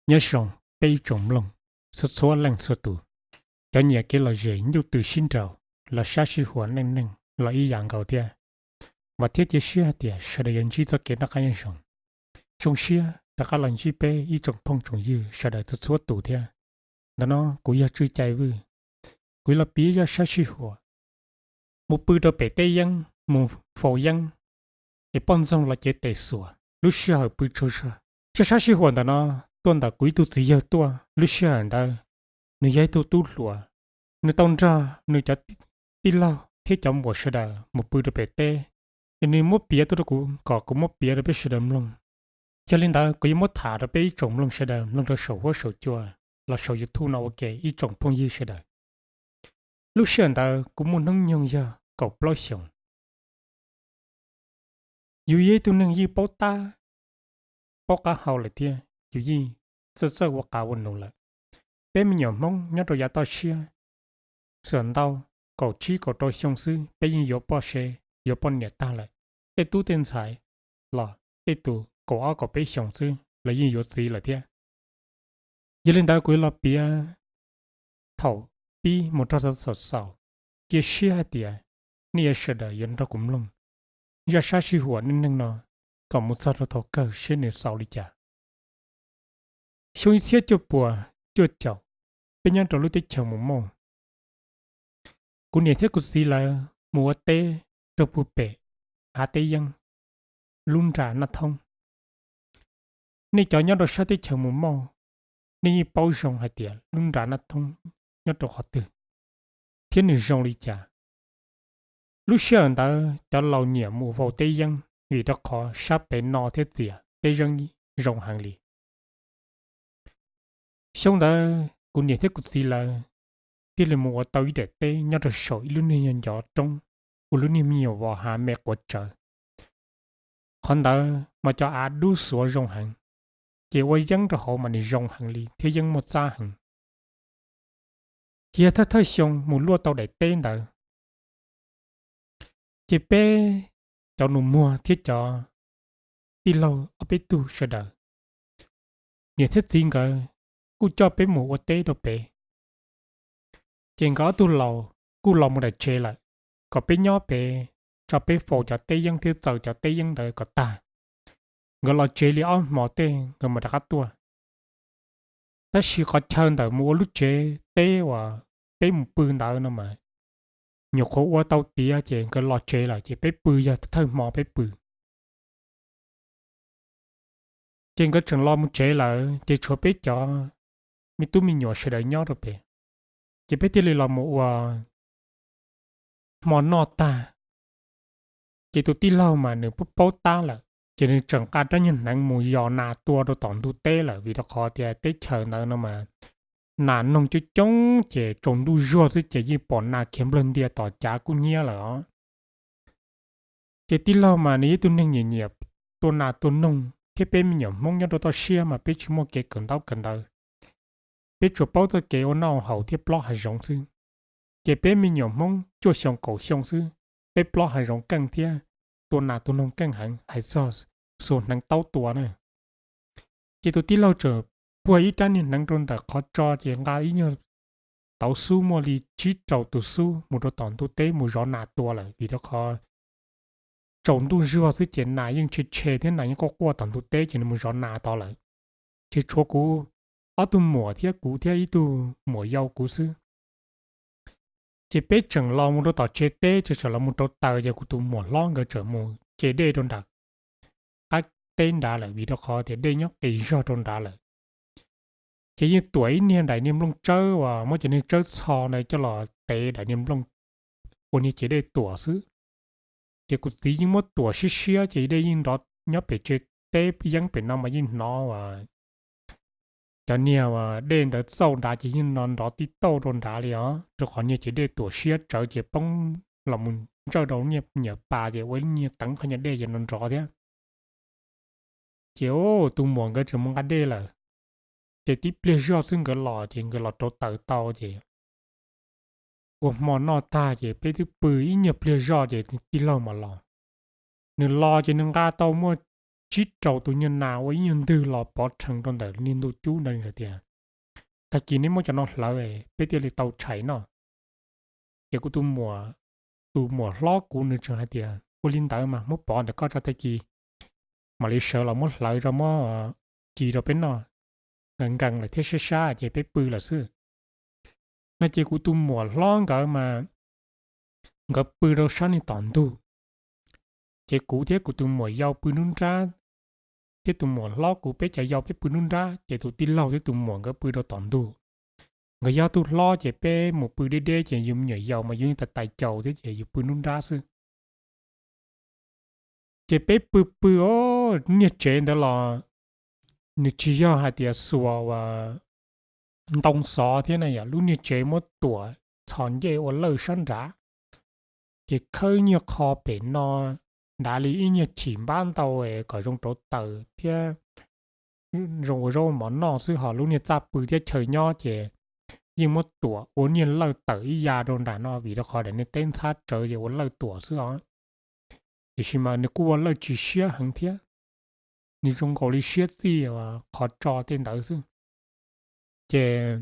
Nyob zoo peb ib tsoom mloog txhua txhua leej txhua tus, cov nyiam kev lom zem ntuj twm sib nraus, los sab sib huam neej neeg los ib yam nkaus thiab. Vam thiab cia siab hais tias sawv daws yuav ntsib txoj kev noj qab nyob zoo. Zoo siab rov qab los ntsib peb ib tsoom phooj tsoom ywg sawv daws txhua txhua tus thiab. Ntawm no kuv yog Tswj Cai Vwj, kuv yuav los piav zaj sab sib huam mus pw rau pem teb yeeb, mus faus yeeb, es poj ntxoog los cev tes xuas, lub sij hawm pw tsaug zog. Zaj sab sib huam ntawm no tuaj ntawm kuv ib tug txiv yawg tuaj. Lub sij hawm ntawd nws yog ib tug tub hluas, nws tau nrog nws cov tij laug thiab cov muam sawv daws mus pw rau pem teb, es nws muab piav tuaj rau kuv kom kuv muab piav rau peb sawv daws mloog. Yog li ntawd kuv yuav muab tham rau peb ib tsoom mloog sawv daws mloog rau saum huab saum cua los saum YouTube no ua ke ib tsoom phooj ywg sawv daws. Lub sij hawm ntawd kuv muaj hnub nyoog yog kaum plaub xyoos. Yus yog ib tug neeg yeej paub tab, paub qab hau lawm thiab yus yeej txawj txawj ua qab ua nus lawm. Peb me nyuam Hmoob nyob rau yav toj siab, txawm ntau kaum tsib kaum rau xyoo xwb peb yeej yuav poj sev yuav poj niam tag lawm. Tej tub tej ntxhais los tej tus kaum ob kaum peb xyoos xwb los yeej yuav txiv lawm thiab. Yog li ntawd kuv yuav los piav thaum pib mus rau thaum xaus, cia siab hais tias nej yuav sawv daws yuav nrog kuv mloog zaj sab sib huam neej neeg no kom mus txog rau thaum kawg seb nws xaus li cas. Xyoo ib txhiab cuaj puas cuaj caum, peb nyob rau lub teb chaws Mus Mauj. Kuv niam thiab kuv txiv lawv mus ua teb rau puag pem hav teb yeeb, lub nra Naj Thoob. Nej cov nyob rau sab teb chaws Mus Mauj, nej yeej paub zoo hais tias lub nra Naj Thoob nyob rau qhov twg thiab nws zoo li cas. Lub sij hawm ntawd cov laus nyiam mus faus teb yeeb vim rau qhov sab pem no thiab txias teb yeeb zoo heev li. Xyoo ntawd kuv niam thiab kuv txiv lawv thiaj li mus ua tau ib daim teb nyob rau saum ib lub niag nyuag ncov roob, ua lub niag me nyuam vos hav me quav tsawv. Qhov ntawd mas cov av dub xuav zoo heev, ces ua yeeb rau hauv mas nws zoo heev li thiab yeeb muaj txab heev. Ces yog thawj thawj xyoo mus luaj tau daim teb ntawd, ces peb cov nus muag thiab cov tij laug ob peb tug sawv daws, niam thiab txiv nkawd kuj coj peb mus ua teb rau pem. Ces nkawd ob tug laus kuj los mus nram tsev lawm, kom peb nyob pem tso peb faus cov teb yeeb thiab txaws cov teb yeeb ntawd kom tag. Nkawd los tsev li ob hmo tej nkawd mam rov qab tuaj. Tab sis qhov chaw ntawm mus ua lub tsev teb uas peb mus pw ntawd no mas nyuam qhuav ua tau tiav ces nkawd los tsev lawm ces peb pw yog thawj hmo peb pw. Ces nkawd tseem los mus tsev lawm ces tshuav peb cov me tub me nyuam sawv daws nyob rau pem, ces peb thiaj li los mus ua hmo noj tag. Ces tus tij laug mas nws paub tab lawm, ces nws tseem nqa rab nyuag hneev mus yos nas tua rau tom ntug teb lawm vim rau qhov tias teb chaws ntawd no mas nas noog coob coob ces tsaus ntuj zuag xwb ces yeej pom nas khiav nplawg ntia tom cav kub hnyiab lawm os. Ces tij laug mas nws yog ib tug neeg nyiam nyiam tua nas tua noog thiab peb me nyuam Hmoob nyob rau toj siab mas peb tsis muaj kev kawm ntaub kawm ntawv, peb tsuas paub txoj kev ua noj haus thiab plob hav zoov xwb. Ces peb me nyuam Hmoob cuaj xyoo kaum xyoo xwb, peb plob hav zoov keej thiab tua nas tua noog keej heev hais txog xuas hneev taub tua na. Ces tus tij laug tseem puag ib rab niag hneev rau ntawm qhov tso ces nqa ib nyuag tauv xub muaj li tsib rau tus xub mus rau tom ntug teb mus zov nas tua lawm vim rau qhov tsaus ntuj zuag xwb ces nas yeej tshe tshe thiab nas yeej quaj quaj tom ntug teb ces nws mus zov nas tod lawm. Ces tshuav kuv ob tug muam thiab kuv thiab ib tug muam yau kuv xwb. Ces peb tseem los mus rau tom tsev teb ces tseem los mus rau taws ces kuv tus muam hlob nkawd tseem mus ce dej rau nram qab teb nrad lawm vim rau qhov tias dej nyob qis zog rau nrad lawm. Ces yeej tuam ib niag daim niag nplooj tsawb uas muab cov niag tsawb txho ntawd coj los tev daim niag nplooj ua niag cev dej tuam xwb. Ces kuv txiv yeej muab tuam siab siab ces dej yeej nrov nyob pem tsev teb yeeb pem no mas yeej hnov uas cov niag dej ntawd txauj nrad ces yeej no nrov tib tauj rau nrad li os, rau qhov niag cev dej tuam siab tsawv ces poob los mus ntsawj rau niag nyuam pas ces ua ib niag teev qhov nyuag dej ces no nrov thiab. Ces tus muam nkawd tseem mus nqa dej lawm, ces tib pliag zoj xwb nkawd los ces nkawd los rauv taws tau ces ua hmo noj tag ces peb twb pw ib nyuag pliag zoj ces tij laug mas los. Nws los ces nws nqa tau muaj tsib rau tus nyuag nas ua ib nyuag ntwg los pov rhees rau ntawm niag ntu cub ntawd tias, tag kis neb muab cov no hlawv peb thiaj li tau tshais noj. Ces kuv tus muam, tus muam hlob kuv nws tseem hais tias, ua li ntawd mas muab pov ntawm koj tso, tag kis mam li sawv los muab hlawv rau muab ci rau peb noj, nkees lawm thiab sab sab ces peb pw lawm xwb. No ces kuv tus muam hlob nkawd mas nkawd pw rau sab niag tom ntug, ces kuv thiab kuv tus muam yau pw nruab nrab, thiab tus muam hlob kuv peb cov yau peb pw nruab nrab, ces tus tij laug thiab tus muam nkawd pw rau tom ntug. Nkawd yog tug hlob ces peb mus pw deb deb ces yus me nyuam yaus mas yus yeej tais tais caus thiab ces yus pw nruab nrab xwb. Ces peb pw pw os, niag tsev ntawd los nws tsis yog hais tias xuas uas ntoo xov thiab na yom, lub niag tsev muab tuam txhos ncej ua lawj sab nrad, ces khawb nyuag qho pem no nrad li ib nyuag chim npab ntau kom zoo rauv taws thiab zoo ua zaub mov noj xwb, ho lub niag txaj pw thiab chaw nyob ces yeej muab tuam ua niag lawj tawm ib ya rau nram no vim rau qhov daim niag teb ntxhab tsawv ces ua lawj tuam xwb os. Tiam sis mas nws kuj ua lawj tsis siab heev thiab, nws zoo nkaus li siab txij qhov tso tej ntawd xwb. Ces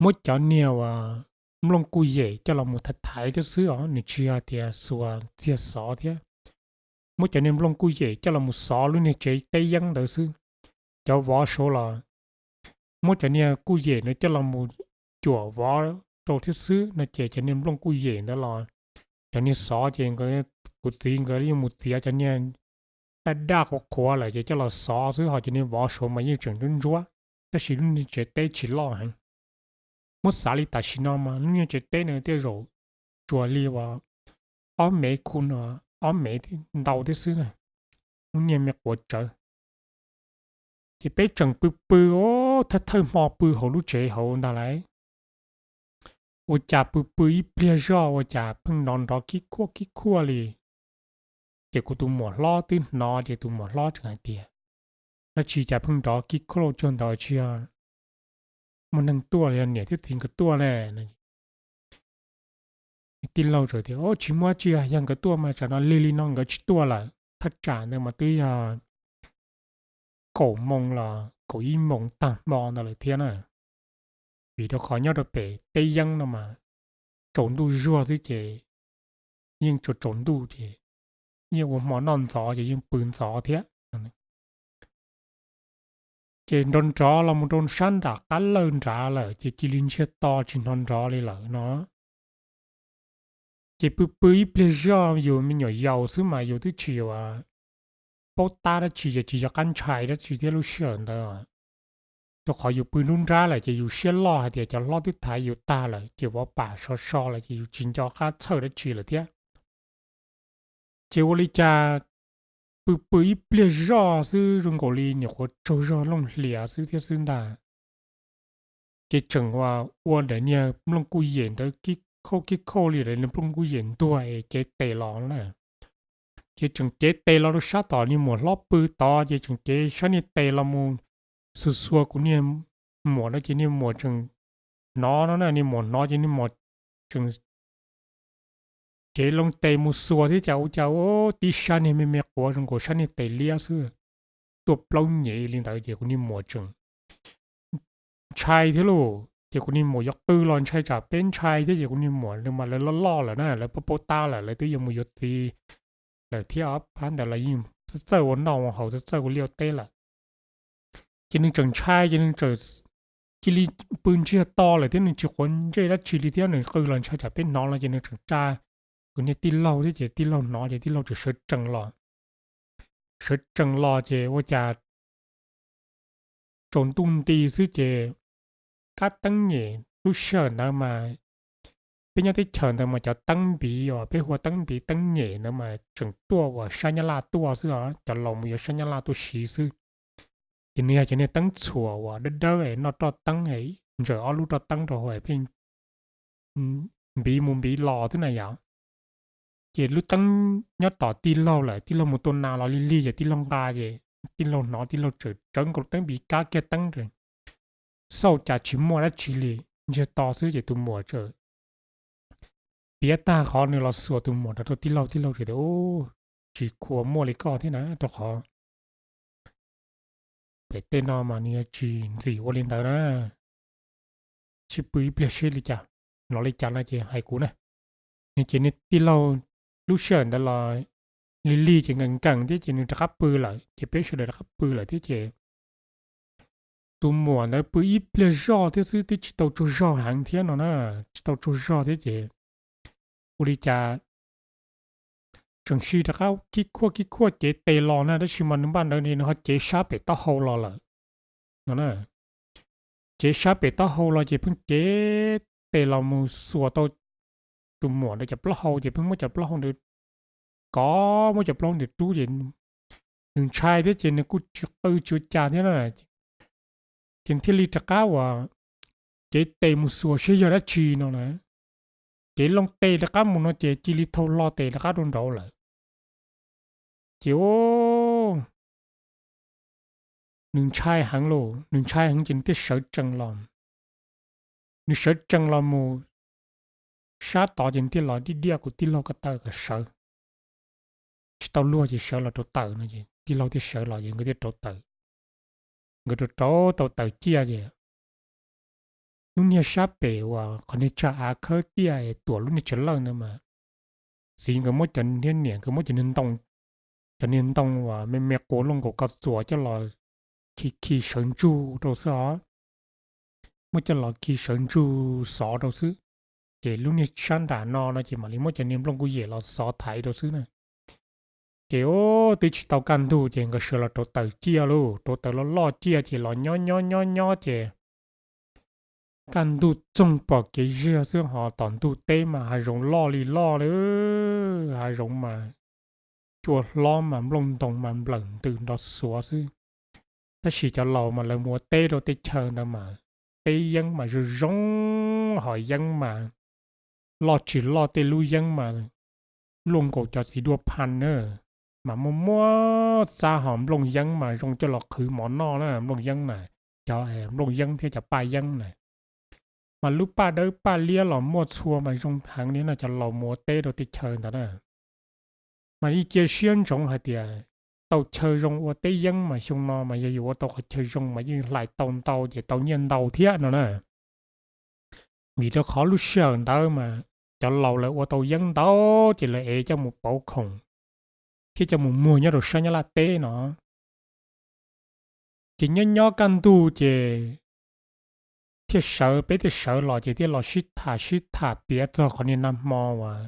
muab cov niag uas nplooj kuj yem coj los mus thaiv thaiv thiab xwb os, nws tsis yog tias xuas txiag xov thiab. Muab cov niag nplooj kuj yem coj los mus xov lub niag tsev teb yeeb ntawd xwb. Cov vov saud los muab cov niag kuj yem ntawd coj los mus cuam vov rau thiab xwb no ces cov niag nplooj kuj yem ntawd los, cov niag xov ces kuv txiv nkawd yeej mus txiav cov niag daj daj qhuav qhuav lawm ces coj los xov xwb, ho cov niag vov saud mas yeej tseem ntsuab ntsuab, tab sis lub niag tsev teb tsis loj heev. Muab xav li tam sim no mas lub niag tsev teb no tej zaum tsuas li uas ob mev khu no, ob mev ntau thiab xwb, lub niag me quav tsawv. Ces peb tseem pw pw, thawj thawj hmo pw hauv lub tsev hauv ntag lauj. Ua cas pw pw ib pliag zoj ua cas pheej hnov nrov kib khuaj kib khuaj li. Ces kuv tus muam hlob twb hnov ces tus muam hlob tseem hais tias, dab tsi cas pheej nrov kib khuaj cuag ntawd, tsis yog muaj neeg tuaj los yog niam thiab txiv nkawd tuaj ne? Tij laug teb tias, tsis muaj, tsis yog, yog nkawd tuaj mas tsam no lig li no nkawd tsis tuaj lawm, thaj tsam ntawd mas twb yog kaum moos los kaum ib moos tag hmo ntawd lawm thiab na. Vim rau qhov nyob rau pem teb yeeb no mas tsaus ntuj zuag xwb ces yeej tsaus tsaus ntuj ces yeej ua hmo noj ntxov ces yeej pw ntxov thiab. Ces nrov nrov los mus rau sab nram qab lawj nrad lawm ces cia li ntsiag to tsis hnov nrov li lawm no. Ces pw pw ib pliag zoj yus me nyuam yaus xwb mas yus twb tsis paub tab dab tsi ces tsis nco qab ntshai dab tsi thiab lub sij hawm ntawd. Rau qhov yus pw nruab nrab lawm ces yus siab loj hais tias cov hlob twb thaiv yus tag lawm ces vov pam so so lawm ces yus tsis nco qab txhawj dab tsi lawm thiab. Ces ua li cas pw pw ib pliag zoj xwb zoo nkaus li nyuam qhuav tsaug zog looj hlias xwb thiab xwb ntag. Ces tseem ua, ua daim niag nplooj kuj yem ntawd kib khauj kib khauj li daim niag nplooj kuj yem ntuag es cev tes los na. Ces tseem cev tes los rau sab tom niag muam hlob pw tod ces tseem cev sab niag tes los mus xuas xuas kuv niag muam no ces niag muam tseem hnov no na, niag muam hnov ces niag muam tseem cev loo tes mus xuas thiab cas ua cas tib sab niag me me quav zoo nkaus sab niag tes liab xwb, tuaj plaub nyem li ntawd ces kuv niag muam tseem ntshai thiab lauj. Ces kuv niag muam yuav qw los ntshai tsam peb ntshai thiab ces kuv niag muam mas lawv loj loj lawm na, lawv paub paub tab lawm, lawv twb yuav mus yuav txiv lawm thiab, phab ntawd lawv yeej txawj ua noj ua haus txawj ua liaj ua teb lawm. Ces nws tseem ntshai ces nws tseem cia li pw ntsiag to lawm thiab nws tsis quav ntsej dab tsi li thiab, nws qw los ntshai tsam peb hnov no ces nws tseem tsa kuv niag tij laug thiab ces tij laug hnov ces tij laug tseem sawv tsees los. Sawv tsees los ces ua cas tsaus ntuj nti xwb ces kab teeb nyem lub sij hawm ntawd mas peb nyob teb chaws ntawd mas cov teeb npiv uas peb hu ua teeb npiv teeb nyem ntawd mas tseem tuaj uas sab Nyab Laj tuaj xwb os, cov laus mus yuav sab Nyab Laj tuaj siv xwb. Ces nws yog cov niag teeb txhuam uas dawb dawb es noj roj teeb es ntsaws ob lub roj teeb rau hauv pheej npiv mus npiv los thiab na yom. Ces lub teeb nyob tom tij laug lawm, tij laug mus tua nas los lig lig ces tij laug nqa ces tij laug hnov tij laug tsawv tsawv nkaus teeb npiv kab kiag teeb, xauj cas tsis muaj dab tsi li, ntsiag to xwb ces tus muam txawm piav tag qhov nws los xuas tus muam rau tij laug, tij laug txawm tias, tsis khuam muaj li koj thiab na, rau qhov pem tej no mas nws yuav tsis ntxim ua li ntawd na. Sib pw ib pliag seb li cas, los li cas no ces hais kuv na. Nws ces nws tij laug lub sij hawm ntawd los lig lig ces nkees nkees thiab ces nws rov qab pw lawm ces peb sawv daws rov qab pw lawm thiab ces tus muam ntawd pw ib pliag zoj thiab xwb, twb tsis tau tsaug zog heev thiab no na, tsis tau tsaug zog thiab ces ua li cas tseem sib rov qab kib khuaj kib khuaj cev tes los na, tab sis mas nws npaj ntawd nws ho cev sab pem taub hau los lawm no na. Cev sab pem taub hau los ces pheej cev tes los mus xuas tau tus muam ntawd cov plaub hau ces pheej muab cov plaub hau ntawd kov, muab cov plaub hau ntawd rub ces nws ntshai thiab ces nws kuj tsis qw tsis ua cas thiab na. Ces thiaj li rov qab uas cev tes mus xuas seb yog dab tsi no na. Cev loo tes rov qab mus no ces cia li thau hlo tes rov qab rau nraud lawm. Ces nws ntshai heev lauj, nws ntshai heev ces nws thiaj sawv tsees los. Nws sawv tsees los mus sab tod ces nws thiaj los diaj diaj kuv tij laug ko taw kom sawv. Tsis tau luag ces sawv los rau taws no ces tij laug thiaj sawv los ces nkawd thiaj rauv taws. Nkawd rauv rauv tau taws ciaj ces lub niag sab pem uas qhov niag tsag av khawb tiaj es tuam lub niag tsev lawj ntawd mas txiv nkawd muab cov niag niam nkawd muab cov niag ntoo, cov niag ntoo uas me me quav looj nkaus ko txuas coj los khi khi sawv ntsug rau xwb os. Muab coj los khi sawv ntsug xov rau xwb. Ces lub niag sab nram no no ces mam li muab cov niag nplooj kuj yem los xov thaiv rau xwb na. Ces twb tsis tau kaj ntug ces nkawd sawv los rauv taws ciaj lauj, rauv taws loj loj ciaj ces los nyob nyob nyob nyob ces kaj ntug txoog pom kev ziag xwb ho tom ntug teb mas hav zoov loj li loj li, hav zoov mas cua hlob mas nplooj ntoo mas nplawm ntws nrov xuav xwb. Tab sis cov laus mas lawv mus ua teb rau tej chaw ntawd mas teb yeeb mas zoo zoo, ho yeeb mas loj tsis loj tej lub yeeb mas luaj nkaus cov txiv duaj pha na, mas muaj muaj xab ho nplooj yeeb mas zoo coj los qhwv mov noj na, nplooj yeeb na, cov nplooj yeeb thiab cov paj yeeb na. Mas lub paj dawb paj liab los muaj txhua mas zoo heev li no, cov laus mus ua teb rau tej chaw ntawd na. Mas yeej cia siab ntsoov hais tias tau chaw zoo ua teb yeeb mas xyoo no mas yog yus ua tau qhov chaw zoo mas yeej hlais tau ntau ces tau nyiaj ntau thiab no na. Vim rau qhov lub sij hawm ntawd mas cov laus lawv ua tau yeeb ntau ces lawv ev coj mus pauv khoom thiab coj mus muag nyob rau sab Nyab Laj teb no. Ces nyob nyob kaj ntug ces thiaj sawv, peb thiaj sawv los ces thiaj los sib tham sib tham piav txog qhov niag nag hmo uas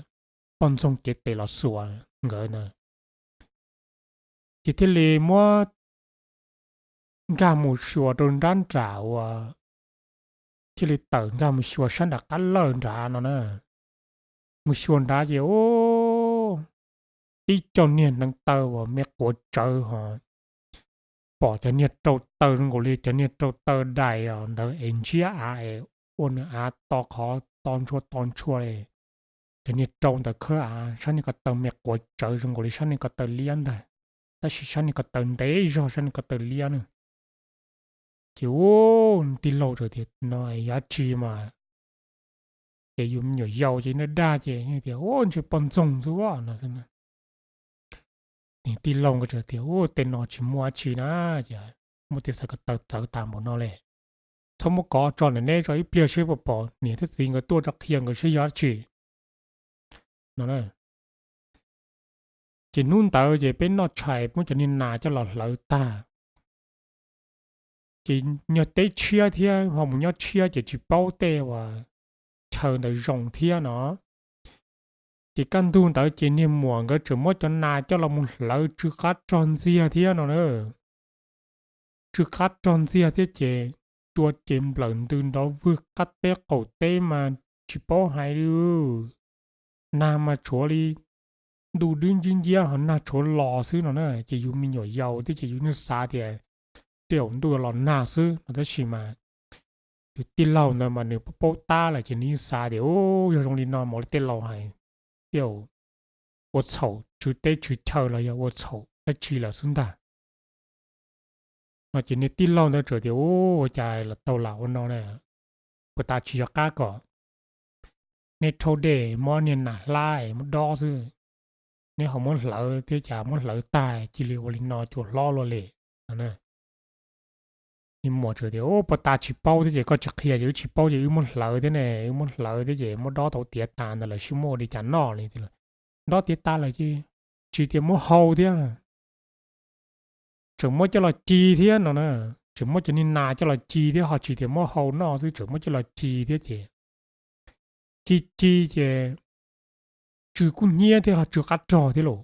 poj ntxoog cev tes los xuas nkawd na. Ces thiaj li muab nkag mus xyuas rau nrab nram uas, thiaj li tawm nkag mus xyuas sab nram qab lawj nrad no na. Mus xyuas nrad ces ub, tib co niag hneev taw uas me quav tsawv ho pom cov niag rau taw zoo nkaus li cov niag rau taw dais os ntawd es ntsiab av es ua nws av to qhov to ntshua to ntshua li. Cov niag rau ntawd khawb av, sab niag ko taw me quav tsawv zoo nkaus li sab niag ko taw liab ntag, tab sis sab niag ko taw ntev zog sab niag ko taw liab na. Ces ub, tij laug tias no yog dab tsi mas, ces yus me nyuam yaus ces nws dag ces tias ub, ntshe poj ntxoog xwb no. Tij laug nkawd tias ub, tej no tsis muaj dab tsi na, ces muaj tej xav ko taw txawv tas npaum no li. Txhob muab kov tso, neb tso ib pliag seb puas pom niam thiab txiv nkawd tuaj tso qhia nkawd seb yog dab tsi no. Ces hnub ntawd ces peb noj tshais muab cov niag nas coj los hlawv tag, ces nyob teb tshiab thiab ho mus nyob tshiab ces tsis paub tej uas chaw ntawd zoo thiab no. Ces kaj ntug ntawd ces niag muam nkawd tseem muab cov nas coj los mus hlawv tsw qab rog ntxiag thiab no na. Tsw qab rog ntxiag thiab ces cua ces nplawm ntws nrov vwg qab teb qaum teb mas tsis paub hais li. Nag mas tshuav li ntuj dwb nciab nciab ho nag tshuav los xwb no na. Ces yus me nyuam yaus thiab ces yus yeej xav tias tej zaum ntuj los nag xwb no, tab sis mas yus tij laug ntawd mas nws paub tab lawm ces nws yeej xav tias ub, yog zoo li no mas ua li tej laus hais, tej zaum ua txhaum tsw teb tsw chaw los yog ua txhaum dab tsi lawm xwb ntag no. Ces niag tij laug ntawd txawm tias ub, ua cas los tau lam ua no na, puas tas tsis yog qab kom neb rhaub dej muab niag nas hlab es muab dob xwb. neb ho muab hlawv thiab cas muab hlawv tag cia li ua li no cua hlob luaj li no. Niag muam txawm tias, Ub, puag ta tsis paub thiab ces koj tsis qhia ces wb tsis paub ces wb muab hlawv thiab ne, wb muab hlawv thiab ces muab dob tau tiav tas ntawd lawm sib muab ua li cas noj li. Dob tiav tas lawm ces tsis tias muab hau thiab, tseem muab coj los ci thiab no na. Tseem muab cov niag nas coj los ci thiab ho tsis tias muab hau noj xwb, tseem muab coj los ci thiab ces ci ci ces tsw kub hnyiab thiab ho tsw qab rog thiab lauj.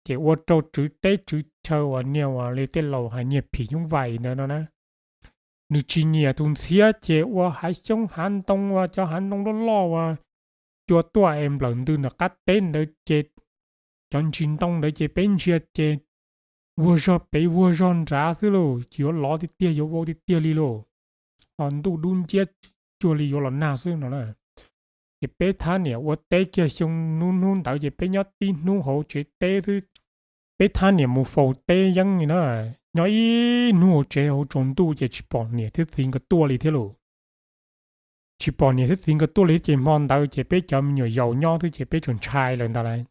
Ces ua rau tswv teb tswv chaw uas niag uas li tej laus hais niag phim nyuj vais ntawd no na, nws tsis nyiam tus ntxhiab ces ua hav xyoob hav ntoo, ua cov hav ntoo loj loj uas cua tuaj es nplawm ntws nram qab teb ntawd ces cov ntsis ntoo ntawd ces peb ntsia ces vuag zog pem vuag zog nrad xwb lauj, yuav lov tiag tiag yuav vau tiag tiag li lauj. Ho ntuj dub nciab cuag li yuav los nag xwb no na. Ces peb thab niam ua teb kiag xyoo hnub hnub ntawd ces peb nyob tib hnub hauv tsev teb xwb. Peb thab niam mus faus teb yeeb li na, nyob ib hnub hauv tsev hauv tsaus ntuj ces tsis pom niam thiab txiv nkawd tuaj li thiab lauj. Tsis pom niam thiab txiv nkawd tuaj li ces hmo ntawd ces peb cov me nyuam yaus nyob xwb ces peb tseem ntshai lawm ntag lauj.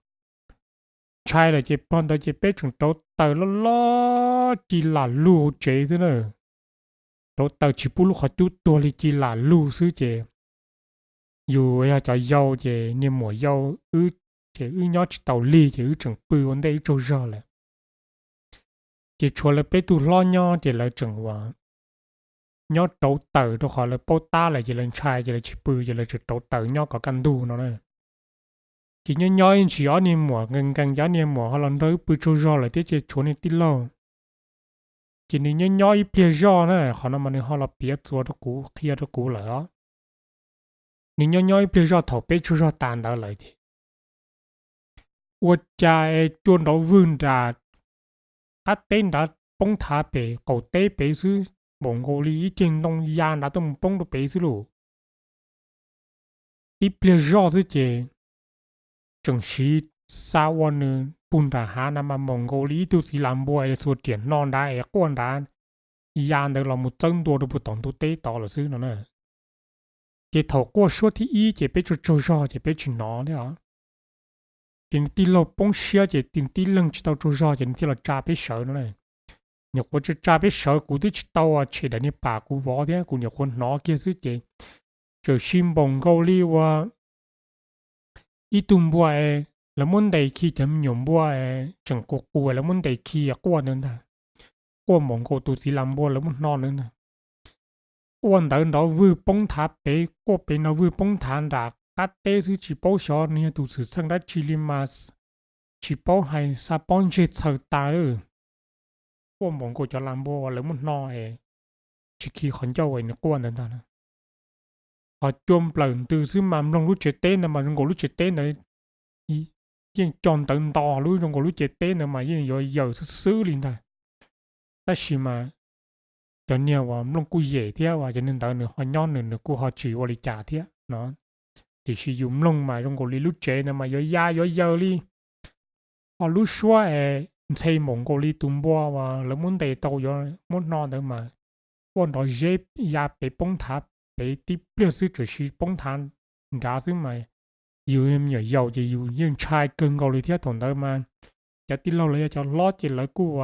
Ntshai lawm ces hmo ntawd ces peb tseem rauv taws loj loj ci lam lug hauv tsev xwb na. Rauv taws tsis pub lub qhov cub tuag li ci lam lug xwb ces yus yog cov yau ces niag muam yau wb ces wb nyob tsis tau lig ces wb tseem pw ua ntej wb tsaug zog lawm. Ces tshuav lawv peb tug hlob nyob ces lawv tseem ua nyob rauv taws rau qhov lawv paub tab lawm ces lawv ntshai ces lawv tsis pw ces lawv tseem rauv taws nyob kom kaj ntug no na. Ces nyob nyob ib ntsis ob niag muam nkees nkees ces ob niag muam ho los nrog wb pw tsaug zog lawm thiab ces tshuav niag tij laug. Ces nws nyob nyob ib pliag zoj na, qhov no mas nws ho los piav txuas rau kuv qhia rau kuv lawm os. Nws nyob nyob ib pliag zoj thaum peb tsaug zog tas ntawd lawm ces ua cas es cua nrov vwg nram qab teb nrad poob thav pem qaum teb pem xwb, npaum nkaus li ib ceg ntoo ya nrad tuaj mus poob rau pem xwb lauj. Tib pliag zoj xwb ces tseem siv xa ua nws puag nram hav na mas npaum nkaus li ib tug txiv las npua es txhua riam hno nrad es quaj nrad ya ntawd los mus txawb ntua rau puag tom ntug teb tod lawm xwb no na. Ces thaum quaj suab thib ib ces peb tsaug tsaug zog ces peb tsis hnov thiab os. Ces nws tij laug poob siab ces tij leeg tsis tau tsaug zog ces nws thiaj los tsa peb sawv no na. Nyuam qhuav tsa tsa peb sawv kuv twb tsis tau tshem daim niag pam kuv vov thiab kuv nyuam qhuav hnov kiag xwb ces txawm sis npaum nkaus li ua ib tug npua es lawv muab ntes khi, cov me nyuam npua es tseem qus qus lawv muab ntes khi quaj ntawd ntag. Quaj npaum nkaus tus txiv las npua lawv muab hno ntawd ntag. Quaj ntawd nrov vwg poob thav pem, quaj pem no vwg poob thav nram qab teb xwb tsis paub xyov nws yog tus xwm txheej dab tsi li mas tsis paub hais xa pob ntseg txhaws tas lawm. Quaj npaum nkaus cov las npua uas lawv muab hno es tsis khi qhov ncauj es nws quaj ntawd ntag. Ho cua nplawm ntws xwb mas mloog lub tsev teb ntawd mas zoo nkaus lub tsev teb ntawd yeej co ntawv nto lub, zoo nkaus lub tsev teb ntawd mas yeej yuav yaws xwb xwb li ntag. Tab sis mas cov niag uas mloog kuj yem thiab uas cov niag ntawd nws ho nyob nws nws kuj ho tsis ua li cas thiab no. Tiam sis yus mloog mas zoo nkaus li lub tsev ntawd mas yuav ya yuav yaws li. Ho lub suab es ntxhe npaum nkaus li tus npua uas lawv muab ntes tau yuav muab hno ntawd mas quaj nrov zeb ya pem poob thav pem tib pliag xwb txawm sis poob thav nrad xwb mas yus me nyuam yaus ces yus yeej ntshai kawg nkaus li thiab. Thaum ntawd mas cov tij laug los yog cov hlob ces lawv kuj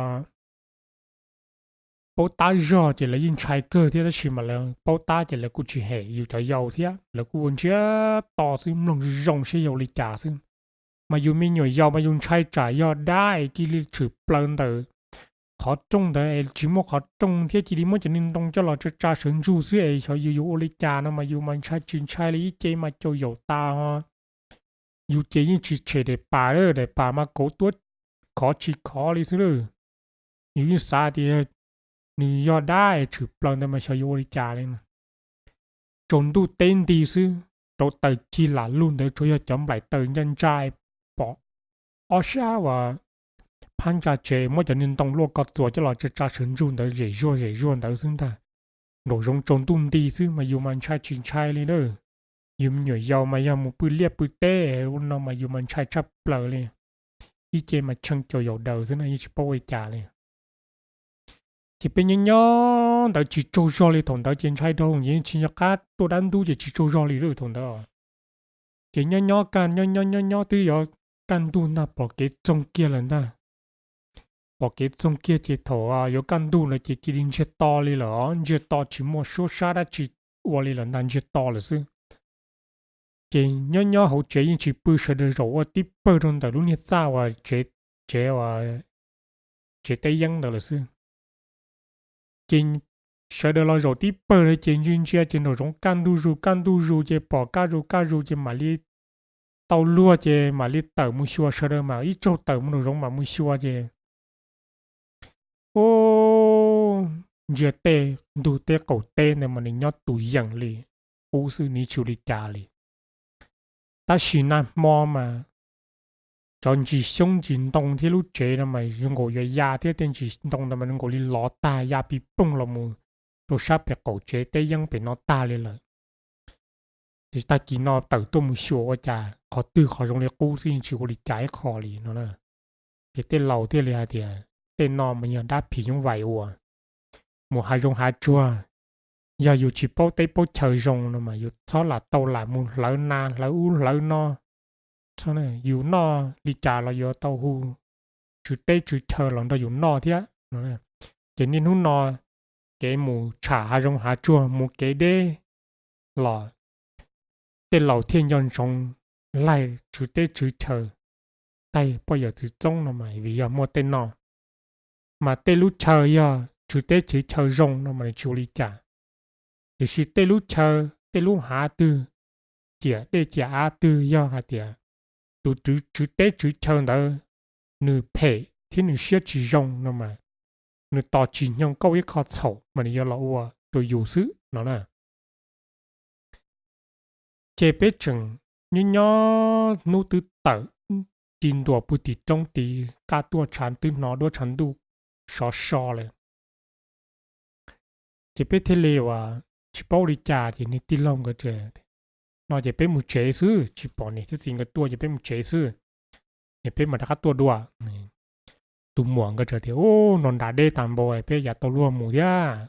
paub tab zog ces lawv yeej ntshai kawg thiab, tab sis mas lawv paub tab ces lawv kuj tsis hem yus cov yau thiab, lawv kuj ua ntsiag to xwb mloog zoo zoo saib yog ua li cas xwb. Mas yus me nyuam yaus mas yus ntshai tsam yog dab es cia li tshwm plaws ntawm qhov rooj ntawd es tsis muaj qhov rooj thiab cia li muab cov niag ntoo coj los tsa tsa sawv ntsug xwb es xyov yus yuav ua li cas no mas yus mas ntshai tsis ntshai li, ib ce mas caum yaum tas ho. Yus ces yeej tsis tshem daim pam, daim pam mas kauv tuab khov tsis khov li xwb lawm. Yus yeej xav tias nws yog dab es tshwm plaws ntawd mas xyov yuav ua li cas li. Tsaus ntuj teb nti xwb, rauv taws cig lam lug ntawd tsuas yog cov nplaim taws ntsa ntsa pom ob sab uas phab ntsa tsev muab cov niag ntoo luaj ko txuas coj los tsa tsa sawv ntsug ntawd zem zuag zem zuag ntawd xwb ntag. Nraum zoov tsaus ntuj nti xwb mas yus mas ntshai tsis ntshai li na. Yus me nyuam yaus mas yog mus pw liaj pw teb ua no mas yus mas ntshai tshaj plaws li. Ib ce mas tshee caum yaum daws xwb na yeej tsis paub ua li cas li. Ces peb nyob nyob ntawd tsis tsaug zog li, thaum ntawd ces ntshai dhau ces yeej tsis nco qab tuaj dab ntub ces tsis tsaug zog li lawm thaum ntawd. Ces nyob nyob kaj nyob nyob nyob nyob twb yuav kaj ntug ntag pom kev txoog kiag lawm ntag. Pom kev txoog kiag ces thaum yuav kaj ntug lawm ces cia li ntsiag to li lawm os, ntsiag to tsis muaj suab sab dab tsi ua li lawm ntag, ntsiag to lawm xwb. Ces nyob nyob hauv tsev yeej tsis pw, sawv daws zaum ua tib pawg rau ntawm lub niag txaj uas tsev, tsev uas tsev teb yeeb ntawd lawm xwb. Ces sawv daws los zaum tib pawg na ces ntsia ntsia ces nraum zoov kaj ntug zus kaj ntug zus ces pom kaj zus kaj zus ces mam li tau luag ces mam li tawm mus xyuas, sawv daws mam ib tsaug tawm mus nraum zoov mam mus xyuas ces, u, ntsia tej ntug teb qaum teb ntawd mas nws nyob tus yeem li qub xwb, nws tsis ua li cas li. Tab sis nag hmo mas cov ntsis xyoob ntsis ntoo thiab lub tsev no mas zoo nkaus yuav ya thiab, tej ntsis ntoo ntawd mas zoo nkaus li lov tag ya pis pooj los mus rau sab pem qaum tsev teb yeeb pem no tag li lawm. Ces tag kis no tawm tuaj mus xyuas ua cas qhov twg qhov zoo li qub xwb yeej tsis ua li cas ib qho li no na. Ces tej laus thiaj li hais tias tej no mas yog dab phim nyuj vais ua. Mus hav zoov hav tsuag, yog yus tsis paub teb paub chaw zoo no mas yus txhob lam tau lam mus hlawv na hlawv ub hlawv no. Yus noj li cas los yuav tau hu tswv teb tswv chaw los nrog yus noj thiab. Ces niaj hnub no kev mus tsham hav zoov hav tsuag mus kev deb los tej laus thiaj nco ntsoov laig tswv teb tswv chaw, taig poj yawm txwv txoob no mas vim yog muaj tej no. Mas tej lub chaw yog tswv teb tswv chaw zoo no mas nws tsis ua li cas. Tiam sis tej lub chaw tej lub hav twg, ciam dej ciam av twg yog hais tias tus tswv teb tswv chaw ntawd nws phem thiab nws siab tsis zoo no mas nws tos tsis nyoog kauj ib qho txhaum mas nws yuav los ua rau yus xwb no na. Ces peb tseem nyob nyob hnub twb tawm ci ntua puag tim roob tid, kaj tuaj tshav twb hnov duab tshav ntuj sov so lawm. Ces peb thiaj li uas tsis paub ua li cas ces niag tij laug nkawd no ces peb mus tsev xwb, tsis pom niam thiab txiv nkawd tuaj ces peb mus tsev xwb, es peb mam rov qab tuaj dua. Tus muam nkawd tias, u, no nrad deb tag npaum peb yav tau luag mus thiab.